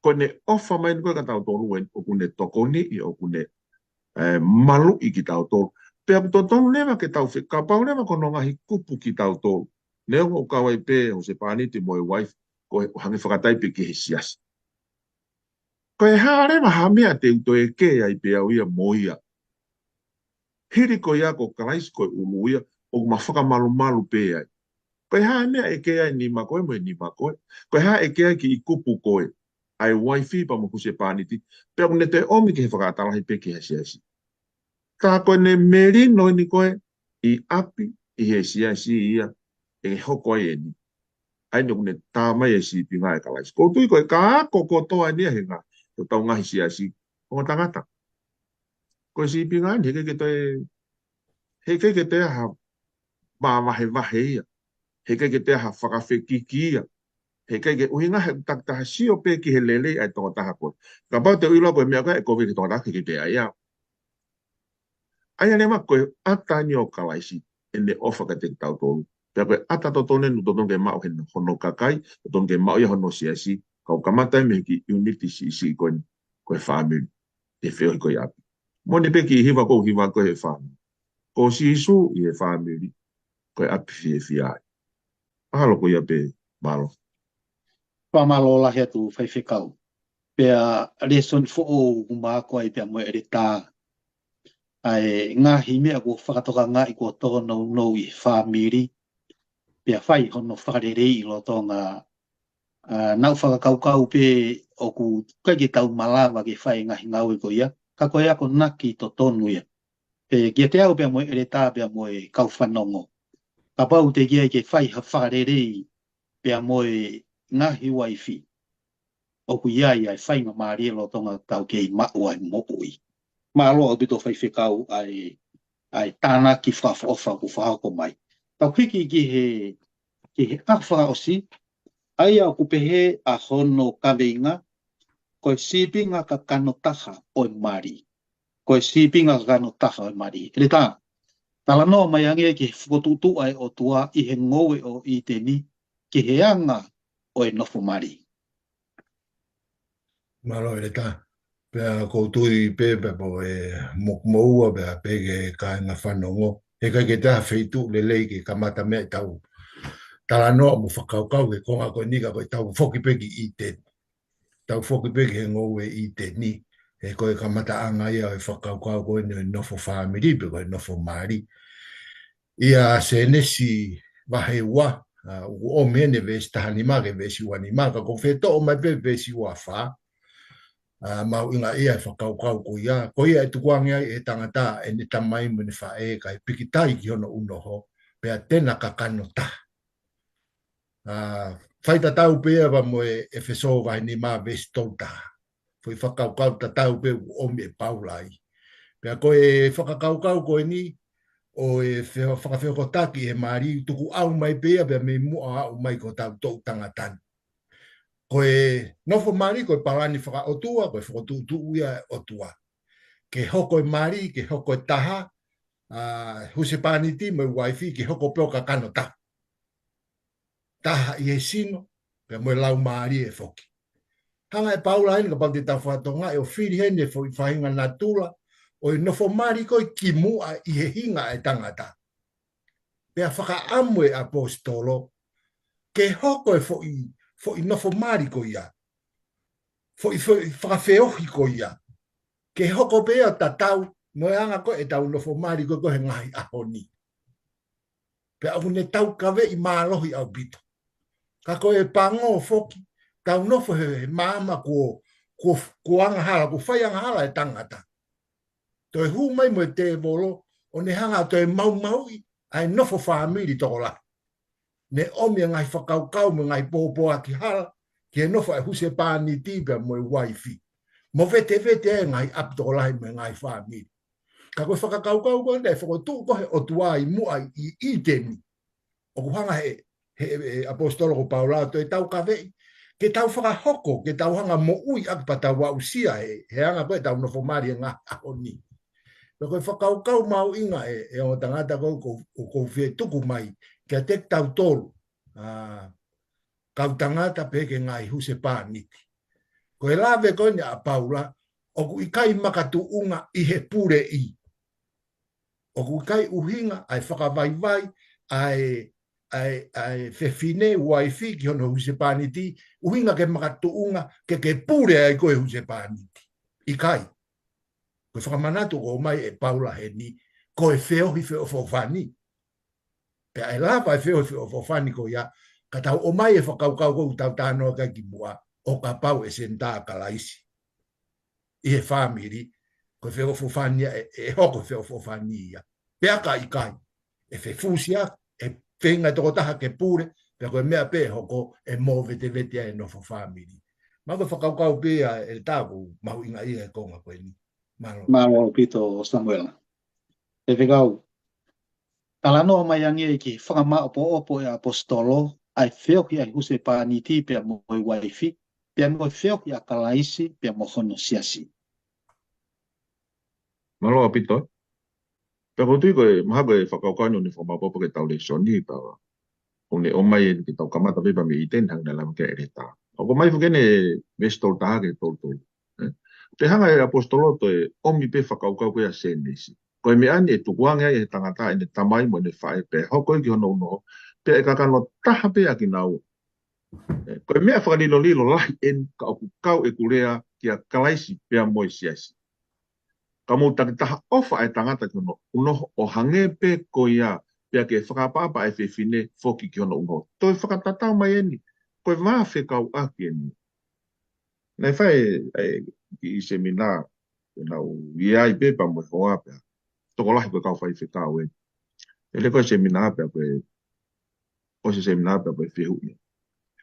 Ko ʻene ʻofa mai eni ko ē kia tautolu ē, ʻoku ne tokoniʻi, ʻoku ne, ē, maluʻi kitautolu. Pea ʻoku totonu leva ke tau fe-, kapau leva ko hono ngaahi kupu kitautolu. Neongo ʻoku kau ai pē husepāniti mo e uaifi, ko e hangē fakatai pē ki he siasi. Ko e hā leva ha meʻa te u toe ʻeke ai pē au ia mo ia. Hili ko ia ko Kalaisi ko e ʻulu ia, ʻoku ma fakamalumalu pē ai. Ko e hā e meʻa ʻe ʻeke ai nima ko ē mo e nima ko ē. Ko e hā ʻe ʻeke ai kiʻi kupu ko ē, ʻa e uaifi pea mo e husepāniti. Pea ʻoku ne toe ʻomi ki he fakaʻatā lahi pē ki he siasi. Ka ko ʻene melino eni ko ē ʻi ʻapi, ʻi he siasi ia, ʻe hoko ai eni. ʻA ia ʻoku ne tā mai e sīpinga ʻa Kalaisi. ʻOku ou tui ko e ka ako kotoa eni ia he ngaahi, ko ʻetau ngaahi siasi, ongo tangata. Ko e sīpinga eni, heʻikai ke toe, heʻikai ke toe ha mavahevahe ia. Heʻikai ke toe ha fakafekiki ia. Heʻikai ke ʻuhinga he takitaha sio pē ki he lelei ʻa e tokotaha ko ē. Kapau te u ʻilo ko e meʻa ko ē ʻe kovi ki he tokotaha, ʻikai ke toe ʻai ia. ʻA ia leva ko e ʻata eni ʻo Kalaisi, ʻene ʻofa kiate kitautolu. Pea ko e ʻata totonu eni, totonu ke maʻu he hono kakai, totonu ke maʻu ia hono siasi, kau kamata mei he kiʻi ʻiuniti siʻisiʻi ko eni, ko e fāmili, ʻi he feohi ko ē ʻi ʻapi. Moʻoni pē kiʻi hiva ʻoku ou hiva ko ē he fāmili. Ko Sīsū ʻi he fāmili, ko e ʻapi fiefia ai. Mahalo ko ia pē, mālō. Fakamālō lahi atu Faifekau. Pea lēsoni foʻou ʻoku ma ako ai pea mo e ʻeletā. ʻA e ngaahi meʻa kuo fakatokangaʻi kuo tōnounou ʻi he fāmili. Pea fai hono fakaleleiʻi lolotonga, ā, naʻu fakakaukau pē ʻoku ʻikai ke tau malava ke fai e ngaahi ngāue ko ia. Ka ko e akonaki totonu ia. Pea kiate au pea mo e ʻeletā pea mo e kau fanongo. Kapau te ke ʻai ke fai ha fakalelei pea mo e ngaahi uaifi, ʻoku ʻi ai ʻa e faingamālie lolotonga tau kei maʻu ai moʻui. Mālō ʻaupito Faifekau ʻa e, ʻa e tānaki fakaʻofoʻofa kuo fakahoko mai. Tau hiki ki he, ki he ʻaho fakaʻosi, ʻa ia ʻoku pehē ʻa hono kaveinga, ko e sīpinga kakano taha ʻo e mali. Ko e sīpinga kakano taha ʻo e mali. ʻEletā, talanoa mai ange ki he fokotuʻutuʻu ʻa e ʻOtua ʻi he ngoue ʻo ʻĪteni, ki he anga ʻo e nofo mali. Mālō ʻEletā. Pea ʻoku ou tui pē, pea mo e mo-, moua, pea pehē ki he kāinga fanongo. Heʻikai ke toe ha feituʻu lelei ke kamata meʻa ʻetau talanoa mo fakakaukau ki he konga ko eni ka ko ʻetau foki pē ki ʻĪteni. Tau foki pē ki he ngoue ʻo ʻĪteni. He ko e kamataʻanga ia ʻo e fakakaukau ko eni ʻo e nofo fāmili pe ko e nofo mali. ʻIa Sēnesi vahe ua, ā, ʻoku ʻomi eni veesi taha nima ki he veesi ua nima, ka ʻoku ou fie toʻo mai pē veesi ua fā, ā, mahuʻinga ia e fakakaukau ko ia, ko ia ʻe tukuange ai ʻe he tangata ʻene tamai mo ʻene faʻē kae pikitai ki hono ʻunoho, pea te na kakano taha. Ā, faitatau pē ia pea mo e ʻEfesō vahe nima veesi tolu taha. Foʻi fakakaukau tatau pē ʻoku ʻomi ʻe Paula ai. Pea ko e fakakaukau ko eni, ʻo e fe-, fakafehokotaki ʻe he mali, tukuʻau mai pē ia pea mei muʻa ʻo aʻu mai ko hotau toʻu tangata ni. Ko e nofo mali ko e palani fakaʻotua, ko e fokotuʻutuʻu ia ʻa e ʻOtua. Ke hoko e mali, ke hoko e taha, ā, husepāniti mo e uaifi, ke hoko pē ʻo kakano taha. Taha ʻi he sino, pea mo e laumālie foki. Hanga ʻe Paula heni kapau te tau fakatokangaʻi ʻo fili heni e foʻi faʻahinga natula ʻo e nofo mali ko ē kimuʻa ʻi he hinga ʻa e tangata. Pea fakaʻamu e ʻaposetolo ke hoko e foʻi, foʻi nofo mali ko ia, foʻi, foʻi fakafeohi ko ia, ke hoko pē ia ʻo tatau mo e anga ko ē ʻetau nofo mali ko ē ko ē he ngaahi ʻaho ni. Pea ʻoku ne taukaveʻi mālohi ʻaupito. Ka ko e pango foki, tau nofo he, he maama kuo, kuo, kuo angahala, kuo fai angahala e tangata. Toe hū mai mo e tēvolo, ʻo ne hanga ʻo toe maumauʻi ʻa e nofo fāmili tokolahi. Ne ʻomi e ngaahi fakakaukau mo e ngaahi pōpoaki hala ki he nofo ʻa e husepāniti pea mo e uaifi. Mo vetevete e ngaahi ʻapi tokolahi mo e ngaahi fāmili. Ka ko e fakakaukau ko ē naʻe fokotuʻu ko ē ʻe he ʻOtua ʻi muʻa ʻi ʻĪteni, ʻOku hanga he, he, he ʻaposetolo ko Paula ʻo toe taukaveʻi, ke tau fakahoko, ke tau hanga moʻui ʻaki pea tau aʻusia he, he anga ko ē ʻetau nofo mali he ngaahi ʻaho ni. Pea ko e fakakaukau mahuʻinga ē, ʻe ongo tangata ko, ko, ko, ko fie tuku mai, kiate kitautolu, ʻa, kau tangata pehē ki he ngaahi husepāniti. Ko e lave ko eni ʻa Paula, ʻoku ʻikai makatuʻunga ʻi he puleʻi. ʻOku ʻikai ʻuhinga ʻa e fakavaivai ʻa e, ʻa e, ʻa e fefine uaifi ki hono husepāniti, ʻuhinga ke makatuʻunga ke ke pule ai ko e husepāniti. ʻIkai. Ko e fakamanatu ʻoku ʻomai ʻe Paula heni, ko e feohi feʻofoʻofani. Pea ʻe lava e feohi feʻofoʻofani ko ia, ka tau ʻomai e fakakaukau ko ē ʻoku tau talanoa ki ai kimuʻa, ʻo kapau ʻe senitā ʻa Kalaisi ʻi he fāmili, ko e feʻofoʻofani ia, ʻe, ʻe hoko feʻofoʻofani ia. Pea ka ʻikai, ʻe fefusia, ʻe feinga e tokotaha ke pule, pea ko e meʻa pē ʻe hoko ʻe movetevete ai e nofo fāmili. Mahalo ko e fakakaukau pē ia ʻe tāku mahuʻinga ia he konga ko eni. Mālō. Mālō ʻaupito Samuela. Faifekau, talanoa mai ange ki he fakamāʻopoʻopo ʻe ʻaposetolo ʻa e feohi ʻa e husepāniti pea mo e uaifi, pea mo e feohi ʻa Kalaisi pea mo hono siasi. Mālō ʻaupito. Pea ʻoku ou tui ko e, mahalo ko e fakakaukau ni ʻoku ne fakamāʻopoʻopo ki heʻetau lēsoni pea ʻoku ne ʻomai eni ke tau kamata pē pea mei ʻĪteni hangē naʻe lave ki ai ʻEletā. ʻOku ʻomai foki eni veesi tolu taha ki he tolu tolu. Ē? Pea hanga ʻe he ʻaposetolo ʻo toe ʻomi pē fakakaukau ko ia ʻa Sēnesi. Ko e meʻa ni ʻe tukuange ai ʻe he tangata ʻene tamai mo ʻene faʻē pea hoko ia ki hono ʻunoho, pea ʻe kakano taha pē ʻa kinaua. Ē, ko e meʻa fakalilolilo lahi eni ka ʻoku kau ʻeku lea kia Kalaisi pea mo e siasi. Ka mou takitaha ʻofa ʻa e tangata ki hono ʻunoho ʻo hangē pē ko ia, pea ke fakaʻapaʻapa ʻa e fefine foki ki hono ʻunoho. Toe fakatatau mai eni, ko e vā fekauʻaki eni. Naʻe fai e, e kiʻi seminā, ʻe nau ʻi ai pē pea mo e hoa pea. Tokolahi ko e kau faifekau ē. ʻE lele ko e seminā pea ko e, ʻosi e seminā pea ko e fehuʻi.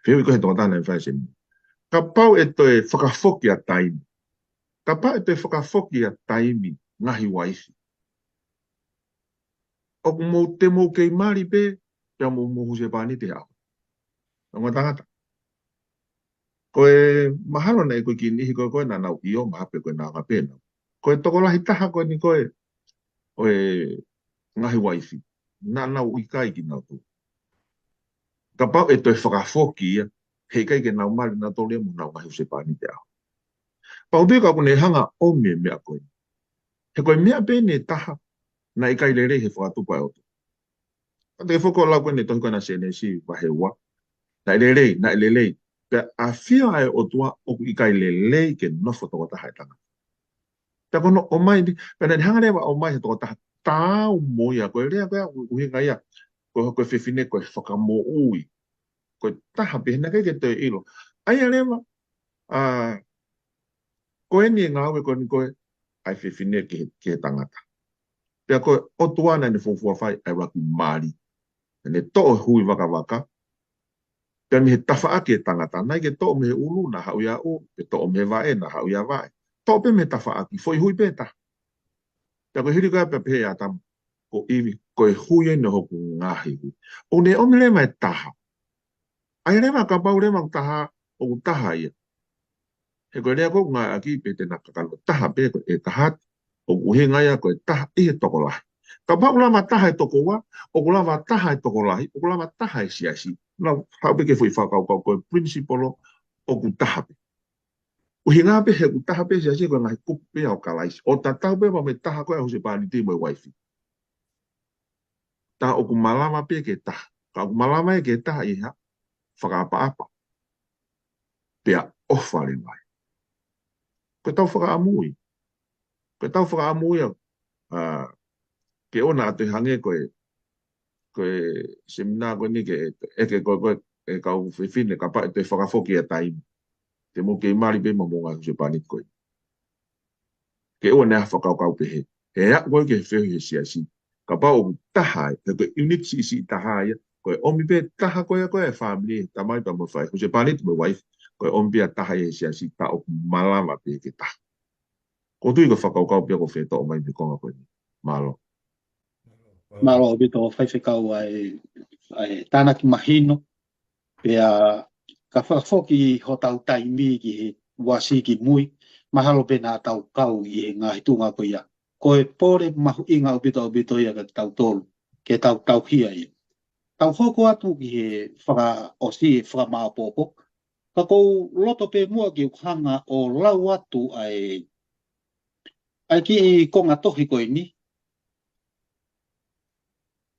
Fehuʻi ko ē he tokotaha naʻe fai e seminā. Kapau ʻe toe fakafoki ʻa taimi. Kapau ʻe toe fakafoki ʻa taimi ngaahi uaifi. ʻOku mou te mou kei mali pē, pea mou, mou husepāniti he ʻaho. Ongo tangata. Ko e mahalo naʻe ko e kiʻi niʻihi ko ē ko ē naʻa nau ʻio, mahalo pē ko e naʻa ngā pē nau. Ko e tokolahi taha ko eni ko ē, ʻo e ngaahi uaifi. Naʻa nau ʻikai kinautolu. Kapau ʻe toe fakafoki ia, heʻikai ke nau mali nautolu ia mo honau ngaahi husepāniti he ʻaho. Pea ʻoku ou tui ka ʻoku ne hanga ʻomi e meʻa ko ē. He ko e meʻa pē eni ʻe taha, naʻe ʻikai lelei he fakatupu ʻa e ʻOtua. Ka te ke foki ʻo lau ko eni tohi ko ena Sēnesi vahe ua. Naʻe lelei, naʻe lelei. Pea ʻafio ʻa e ʻOtua ʻoku ʻikai lelei ke nofo tokotaha e tangata. Pea ko hono ʻomai ni, pea naʻe hanga leva ʻo ʻomai he tokotaha taau mo ia, ko e lea ko ia, ʻuhinga ia, ko, ko e fefine ko e fakamoʻui. Ko e taha pē, naʻe ʻikai ke toe ʻilo. ʻA ia leva, ʻa, ko eni e ngāue ko eni ko ē, ʻa e fefine ki he, ki he tangata. Pea ko e ʻOtua naʻa ne fuofua fai ʻa e ʻuluaki mali. Naʻa ne toʻo e hui vakavaka, pea mei he tafaʻaki e tangata, naʻe ʻikai ke toʻo mei he ʻulu naʻa haʻu ia ʻulu, pe toʻo mei he vaʻe naʻa haʻu ia vaʻe. Toʻo pē mei he tafaʻaki, foʻi hui pē taha. Pea ko e hili ko ia pea pehē ʻe ʻĀtama, ko ʻIvi, ko e hui eni ʻo hoku ngaahi hui. ʻOku ne ʻomi leva e taha. ʻA ia leva kapau leva ʻoku taha, ʻoku taha ia. He ko e lea ko ē ʻoku ngāueʻaki pē te na kakano taha pē ko e taha atu, ʻoku ʻuhinga ia ko e taha ʻi he tokolahi. Kapau ʻoku lava taha e toko ua, ʻoku lava taha e tokolahi, ʻoku lava taha e siasi. Naʻa haʻu pē ke foʻi fakakaukau ko e principle ʻoku taha pē. ʻUhinga pē he ʻoku taha pē siasi ko e ngaahi kupu pē ʻo Kalaisi. ʻO tatau pē pea mo e taha ko ē ʻa e husepāniti mo e uaifi. Tā ʻoku malava pē ke taha. Ka ʻoku malava ia ke taha ʻi ha fakaʻapaʻapa. Pea ʻofa leva ai. Ko ʻetau fakaʻamu ia. Ko ʻetau fakaʻamu ia, ʻa, ke ʻoua naʻa toe hangē ko e, ko e seminā ko eni ke, ʻeke ko ē, ko e, e kau fefine, kapau ʻe toe fakafoki ʻa taimi. Te mou kei mali pē mo hoʻomou ngaahi husepāniti ko ē. Ke ʻoua naʻa fakakaukau pehē. He aʻu ko ē ki he feohi he siasi. Kapau ʻoku taha ai, he ko e unit siʻisiʻi taha ia, ko e ʻomi pē taha ko ia ko e fāmili, tamai pea mo e faʻē, husepāniti mo e uaifi, ko e ʻomi pē ia taha ia he siasi tā ʻoku malava pē ke taha. ʻOku ou tui ko e fakakaukau pē ia ʻoku fetoʻo mai mei he konga ko eni. Mālō. Mālō ʻaupito faifekau ʻa e ʻa e tānaki mahino, pea ka fakafoki hotau taimi ki he uasi ki mui, mahalo pē naʻa tau kau ʻi he ngaahi tuʻunga ko ia. Ko e pole mahuʻinga ʻaupito ʻaupito ia kiate kitautolu, ke tau tauhi ia. Tau hoko atu ki he fakaʻosi e fakamāopoopo, ka ʻoku ou loto pē muʻa ke u hanga ʻo lau atu ʻa e, ʻa e kiʻi konga tohi ko eni.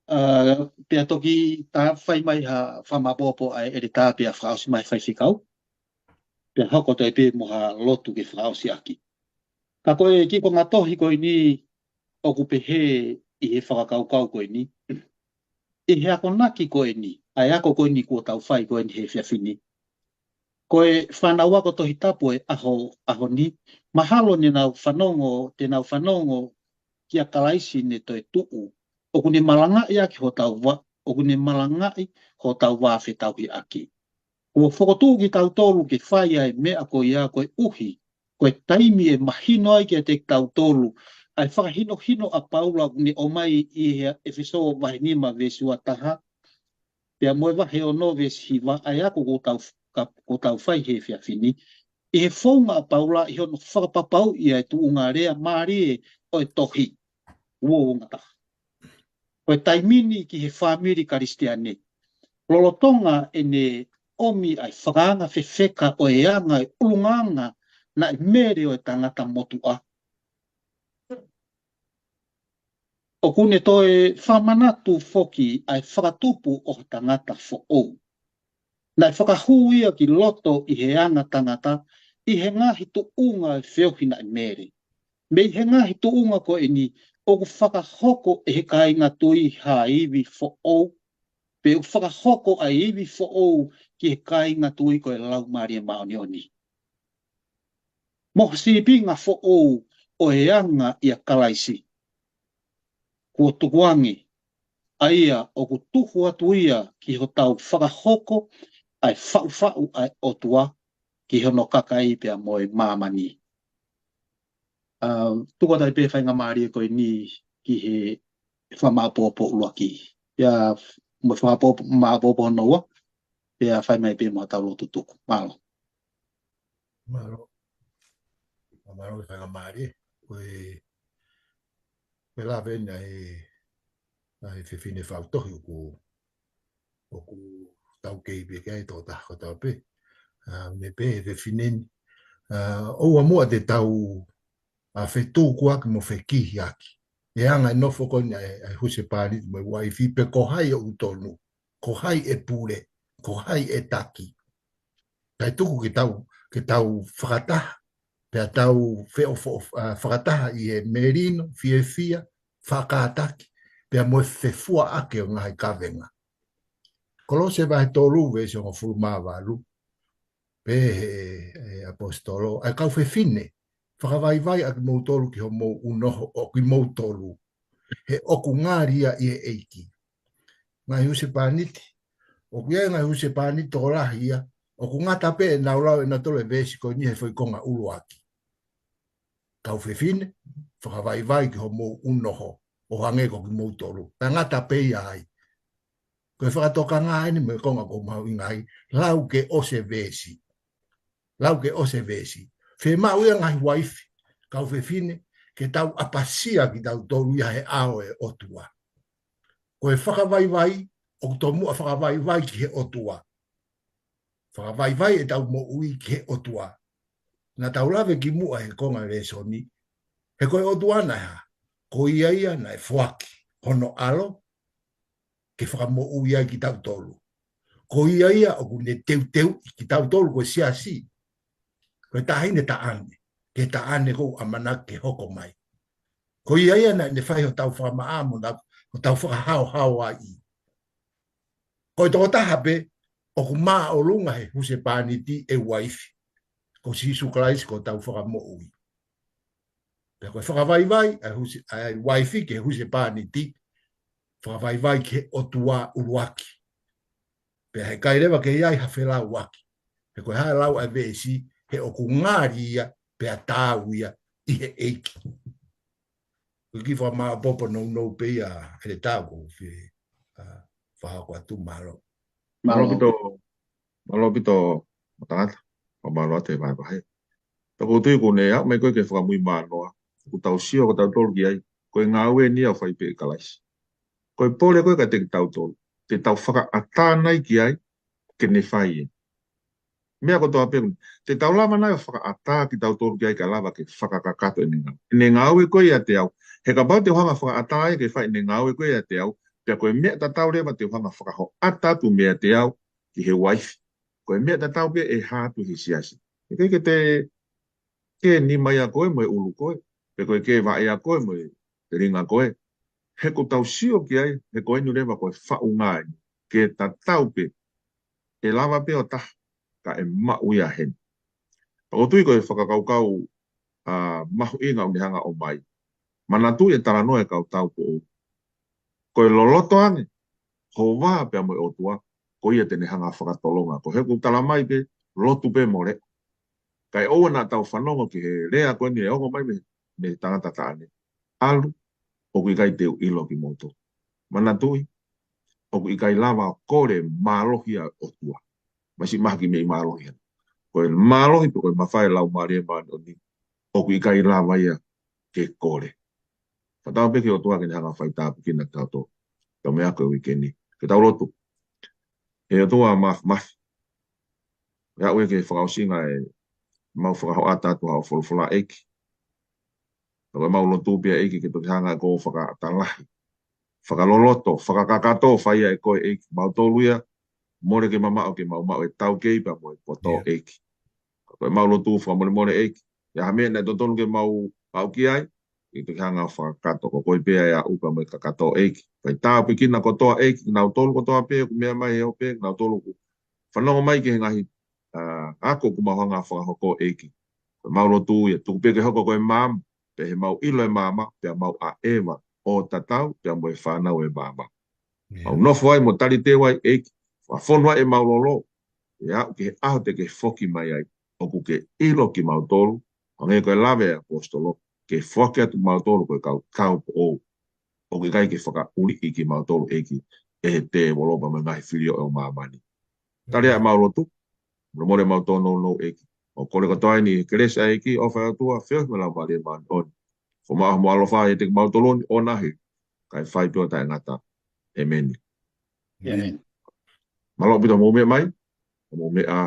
ʻA, pea toki tā fai mai ha fakamāopoopo ʻa e ʻeletā pea fakaʻosi mai faifekau. Pea hoko atu pē mo ha lotu ke fakaʻosi ʻaki. Ka ko e kiʻi konga tohi ko eni ʻoku pehē ʻi he fakakaukau ko eni. ʻI he akonaki ko eni, ʻa e ako ko eni kuo tau fai ko eni he efiafi ni. Ko e fānau ako Tohi Tapu e ʻaho, ʻaho ni, mahalo ne nau fanongo, te nau fanongo kia Kalaisi ne toe tuʻu. ʻOku ne malangaʻi ʻaki hotau vā, ʻoku ne malangaʻi hotau vā fetauhiʻaki. Kuo fokotuʻu kitautolu ke fai ʻa e meʻa ko ia koeʻuhi ko e taimi ʻe mahino ai kiate kitautolu ʻa e fakahinohino ʻa Paula ʻoku ne ʻomai ʻi he ʻEfesō vahe nima veesi ua taha, pea mo e vahe ono veesi hiva, ʻa e ako kuo tau, ka, kuo tau fai he efiafi ni. ʻI he founga ʻa Paula ʻi hono fakapapauʻi ʻa e tuʻunga lea mālie ʻo e tohi. Uo uo ngata. Ko e taimi ni ki he fāmili Kalisitiane. Lolotonga ʻene ʻomi ʻa e fakaanga fefeka ʻo e anga e ʻulungaanga naʻe mele ʻo e tangata motuʻa. ʻOku ne toe fakamanatu foki ʻa e fakatupu ʻo e tangata foʻou. Naʻe fakahū ia ki loto ʻi he anga tangata, ʻi he ngaahi tuʻunga e feohi naʻe mele. Mei he ngaahi tuʻunga ko eni, ʻoku fakahoko ʻe he kāinga tui ha ivi foʻou, pe ʻoku fakahoko ʻa e ivi foʻou ki he kāinga tui ko e Laumālie Māʻoniʻoni. Mo ha sīpinga foʻou ʻo e anga ʻia Kalaisi. Kuo tukuange, ʻa ia ʻoku tuku atu ia ki hotau fakahoko ʻa e faʻufaʻu ʻa e ʻOtua ki hono kakai pea mo e māmani. ʻA, tuku atu ai pē faingamālie ko eni ki he fakamāopoopo ʻuluaki. Pea mo e fakamāopoopo hono ua, pea fai mai pē mo ʻetau lotu tuku. Mālō. Mālō. Mālō e faingamālie. Ko e, ko e lave eni ʻa e, ʻa e fefine faʻu tohi ʻoku, ʻoku tau kei pē ki ai tō taha kotoa pē. ʻA, me pē he fefine ni. ʻA, ʻoua muʻa te tau, ʻa, fetukuaki mo fekihiaki. E anga e nofo ko eni ʻa e, ʻa e husepāniti mo e uaifi pe ko hai ʻoku tonu. Ko hai ʻe pule, ko hai ʻe taki. Kae tuku ke tau, ke tau fakataha, pea tau feʻofoʻo, ʻa, fakataha ʻi he melino, fiefia, fakataki, pea mo e fefuaʻaki ʻo e ngaahi kavenga. Kolose vahe tolu veesi hongofulu mā valu, pehē ʻe he, he ʻaposetolo, ʻa e kau fefine, fakavaivai ʻa kimoutolu ki homou ʻunoho ʻo kimoutolu. He ʻoku ngali ia ʻi he ʻEiki. Ngaahi husepāniti. ʻOku ʻi ai e ngaahi husepāniti tokolahi ia. ʻOku ngata pē ʻenau lau ʻenautolu e veesi ko eni he foʻi konga ʻuluaki. Kau fefine, fakavaivai ki homou ʻunoho. ʻO hangē ko kimoutolu. Ka ngata pē ia ai. Ko e fakatokanga eni mo e konga ʻoku mahuʻinga ai. Lau ke ʻosi e veesi. Lau ke ʻosi e veesi. Fiemaʻu ia ngaahi uaifi, kau fefine, ke tau ʻapasia kitautolu ia he ʻao e ʻOtua. Ko e fakavaivai, ʻoku tomuʻa fakavaivai ki he ʻOtua. Fakavaivai ʻetau moʻui ki he ʻOtua. Naʻa tau lave kimuʻa he konga lēsoni, he ko e ʻOtua naʻe hā, ko ia ia naʻe foaki hono ʻAlo, ke fakamoʻui ai kitautolu. Ko ia ia ʻoku ne teuteuʻi kitautolu ko e siasi. Ko e taʻahine taʻane, ke taʻane ʻoku ʻamanaki ke hoko mai. Ko ia ia naʻa ne fai hotau fakamaʻa mo hotau, hotau fakahaohaoaʻi. Ko e tokotaha pē, ʻoku māʻolunga he husepāniti e uaifi. Ko Sīsū Kalaisi ko hotau fakamoʻui. Pea ko e fakavaivai, ʻa e husi-, ʻa e uaifi ki he husepāniti, fakavaivai ki he ʻOtua ʻuluaki. Pea heʻikai leva ke ʻi ai ha felauaki. He ko e hā e lau ʻa e veesi, he ʻoku ngali ia, pea taau ia, ʻi he ʻEiki. Ko e kiʻi fakamāopoopo nounou pē ia, ʻeletā ʻoku ou fie, ʻa, fakahoko atu. Mālō. Mālō ʻaupito, mālō ʻaupito, Matangata. Mālō atu e vahevahe. Pea ʻoku ou tui ko ʻene aʻu mai ko ē ki he fakamui mānoa, ʻoku tau sio ko tautolu ki ai, ko e ngāue eni ia ʻoku fai pē ʻe Kalaisi. Ko e pole ko ē kiate kitautolu, te tau fakaʻatā nai ki ai, ke ne fai ē. Meʻa kotoa pē, te tau lava nai ʻo fakaʻatā kitautolu ki ai kae lava ke fakakakato ʻene ngāue. ʻEne ngāue ko ē ʻiate au. He kapau te u hanga fakaʻatā ia ke fai ʻene ngāue ko ē ʻiate au, pea ko e meʻa tatau leva te u hanga fakahoʻata atu meiate au ki he uaifi. Ko e meʻa tatau pē ʻe hā atu he siasi. ʻIkai ke te ke nima ia ko ē mo e ʻulu ko ē, pe ko e ke vaʻe ia ko ē mo e linga ko ē. He ʻoku tau sio ki ai, he ko eni leva ko e faʻunga eni, ke tatau pē, ʻe lava pē ʻo taha, ka ʻe maʻu ia heni. Pea ʻoku ou tui ko e fakakaukau, ʻa, mahuʻinga ʻoku ne hanga ʻo ʻomai. Manatuʻi e talanoa e kau taupoʻou. Ko e loloto ange, hovā pea mo e ʻOtua, ko ia te ne hanga fakatolonga. Ko e ʻoku tala mai pē, lotu pē mo leʻo. Kae ʻoua naʻa tau fanongo ki he lea ko eni ʻe ongo mai mei, mei he tangata taʻane. ʻAlu, ʻoku ʻikai te u ʻilo kimoutolu. Manatuʻi, ʻoku ʻikai lava ʻo kole mālohi ʻa e ʻOtua. Masiʻi mahaki mei mālohi ʻana. Ko e mālohi pe ko e mafai ʻa e Laumālie Māʻoniʻoni, ʻoku ʻikai lava ia ke kole. Fakatauange pē ki he ʻOtua ke ne hanga fai tāpuekina kitautolu. Tau meʻa ko e uikeni. Ke tau lotu. ʻE ʻOtua Māfimafi. ʻE aʻu ē ki he fakaʻosinga ʻemau fakahoʻata atu haʻo folofola ʻEiki. Pea ko ʻemau lotu pē ʻEiki ke toki hanga ʻe koe ʻo fakaʻatā lahi. Fakaloloto, fakakakato, fai ʻe koe ʻEiki. Mautolu ia, mole ke mamaʻo ke mau maʻu e taukei pea mo e poto ʻEiki. Ko ʻemau lotu fakamolemole ʻEiki. ʻI ha meʻa naʻe totonu ke mau aʻu ki ai, ʻe toki hanga fakakakato ko koe pē ʻa e aʻu pea mo e kakato ʻEiki. Fai tāpuekina kotoa ʻEiki, kinautolu kotoa pē, ʻoku meʻa mai he ope, kinautolu ʻoku fanongo mai ki he ngaahi, ʻa, ako ʻoku mau hanga fakahoko ʻEiki. Ko ʻemau lotu ia, tuku pē ke hoko ko e maama, pea ʻi heʻemau ʻilo e maama, pea mau ʻaʻeva ʻo tatau, pea mo e fānau e maama. Mau nofo ai mo taliteu ai ʻEiki, fakafonu ai ʻemau lolo, ʻe aʻu ki he ʻaho te ke foki mai ai, ʻoku ke ʻilo kimautolu, hangē ko e lave ʻa e ʻaposetolo, ke foaki atu kimautolu ko e kau taupoʻou, ʻoku ʻikai ke fakaʻuliʻi kimautolu ʻEiki, ʻe he tēvolo pea mo e ngaahi filioʻi ʻo māmani. Tali ʻemau lotu, molemole ʻemau tōnounou ʻEiki. ʻOku kole kotoa eni he kelesi ʻa e ʻEiki, ʻofa ʻa e ʻOtua, feohi mo e Laumālie Māʻoniʻoni. Fo maʻa mo ʻaloʻofa ʻiate kimautolu ni ʻo nahiri, kae fai pē ʻo taʻengata. ʻEmeni. ʻEmeni. Mālō ʻaupito hoʻomou meʻa mai, hoʻomou meʻa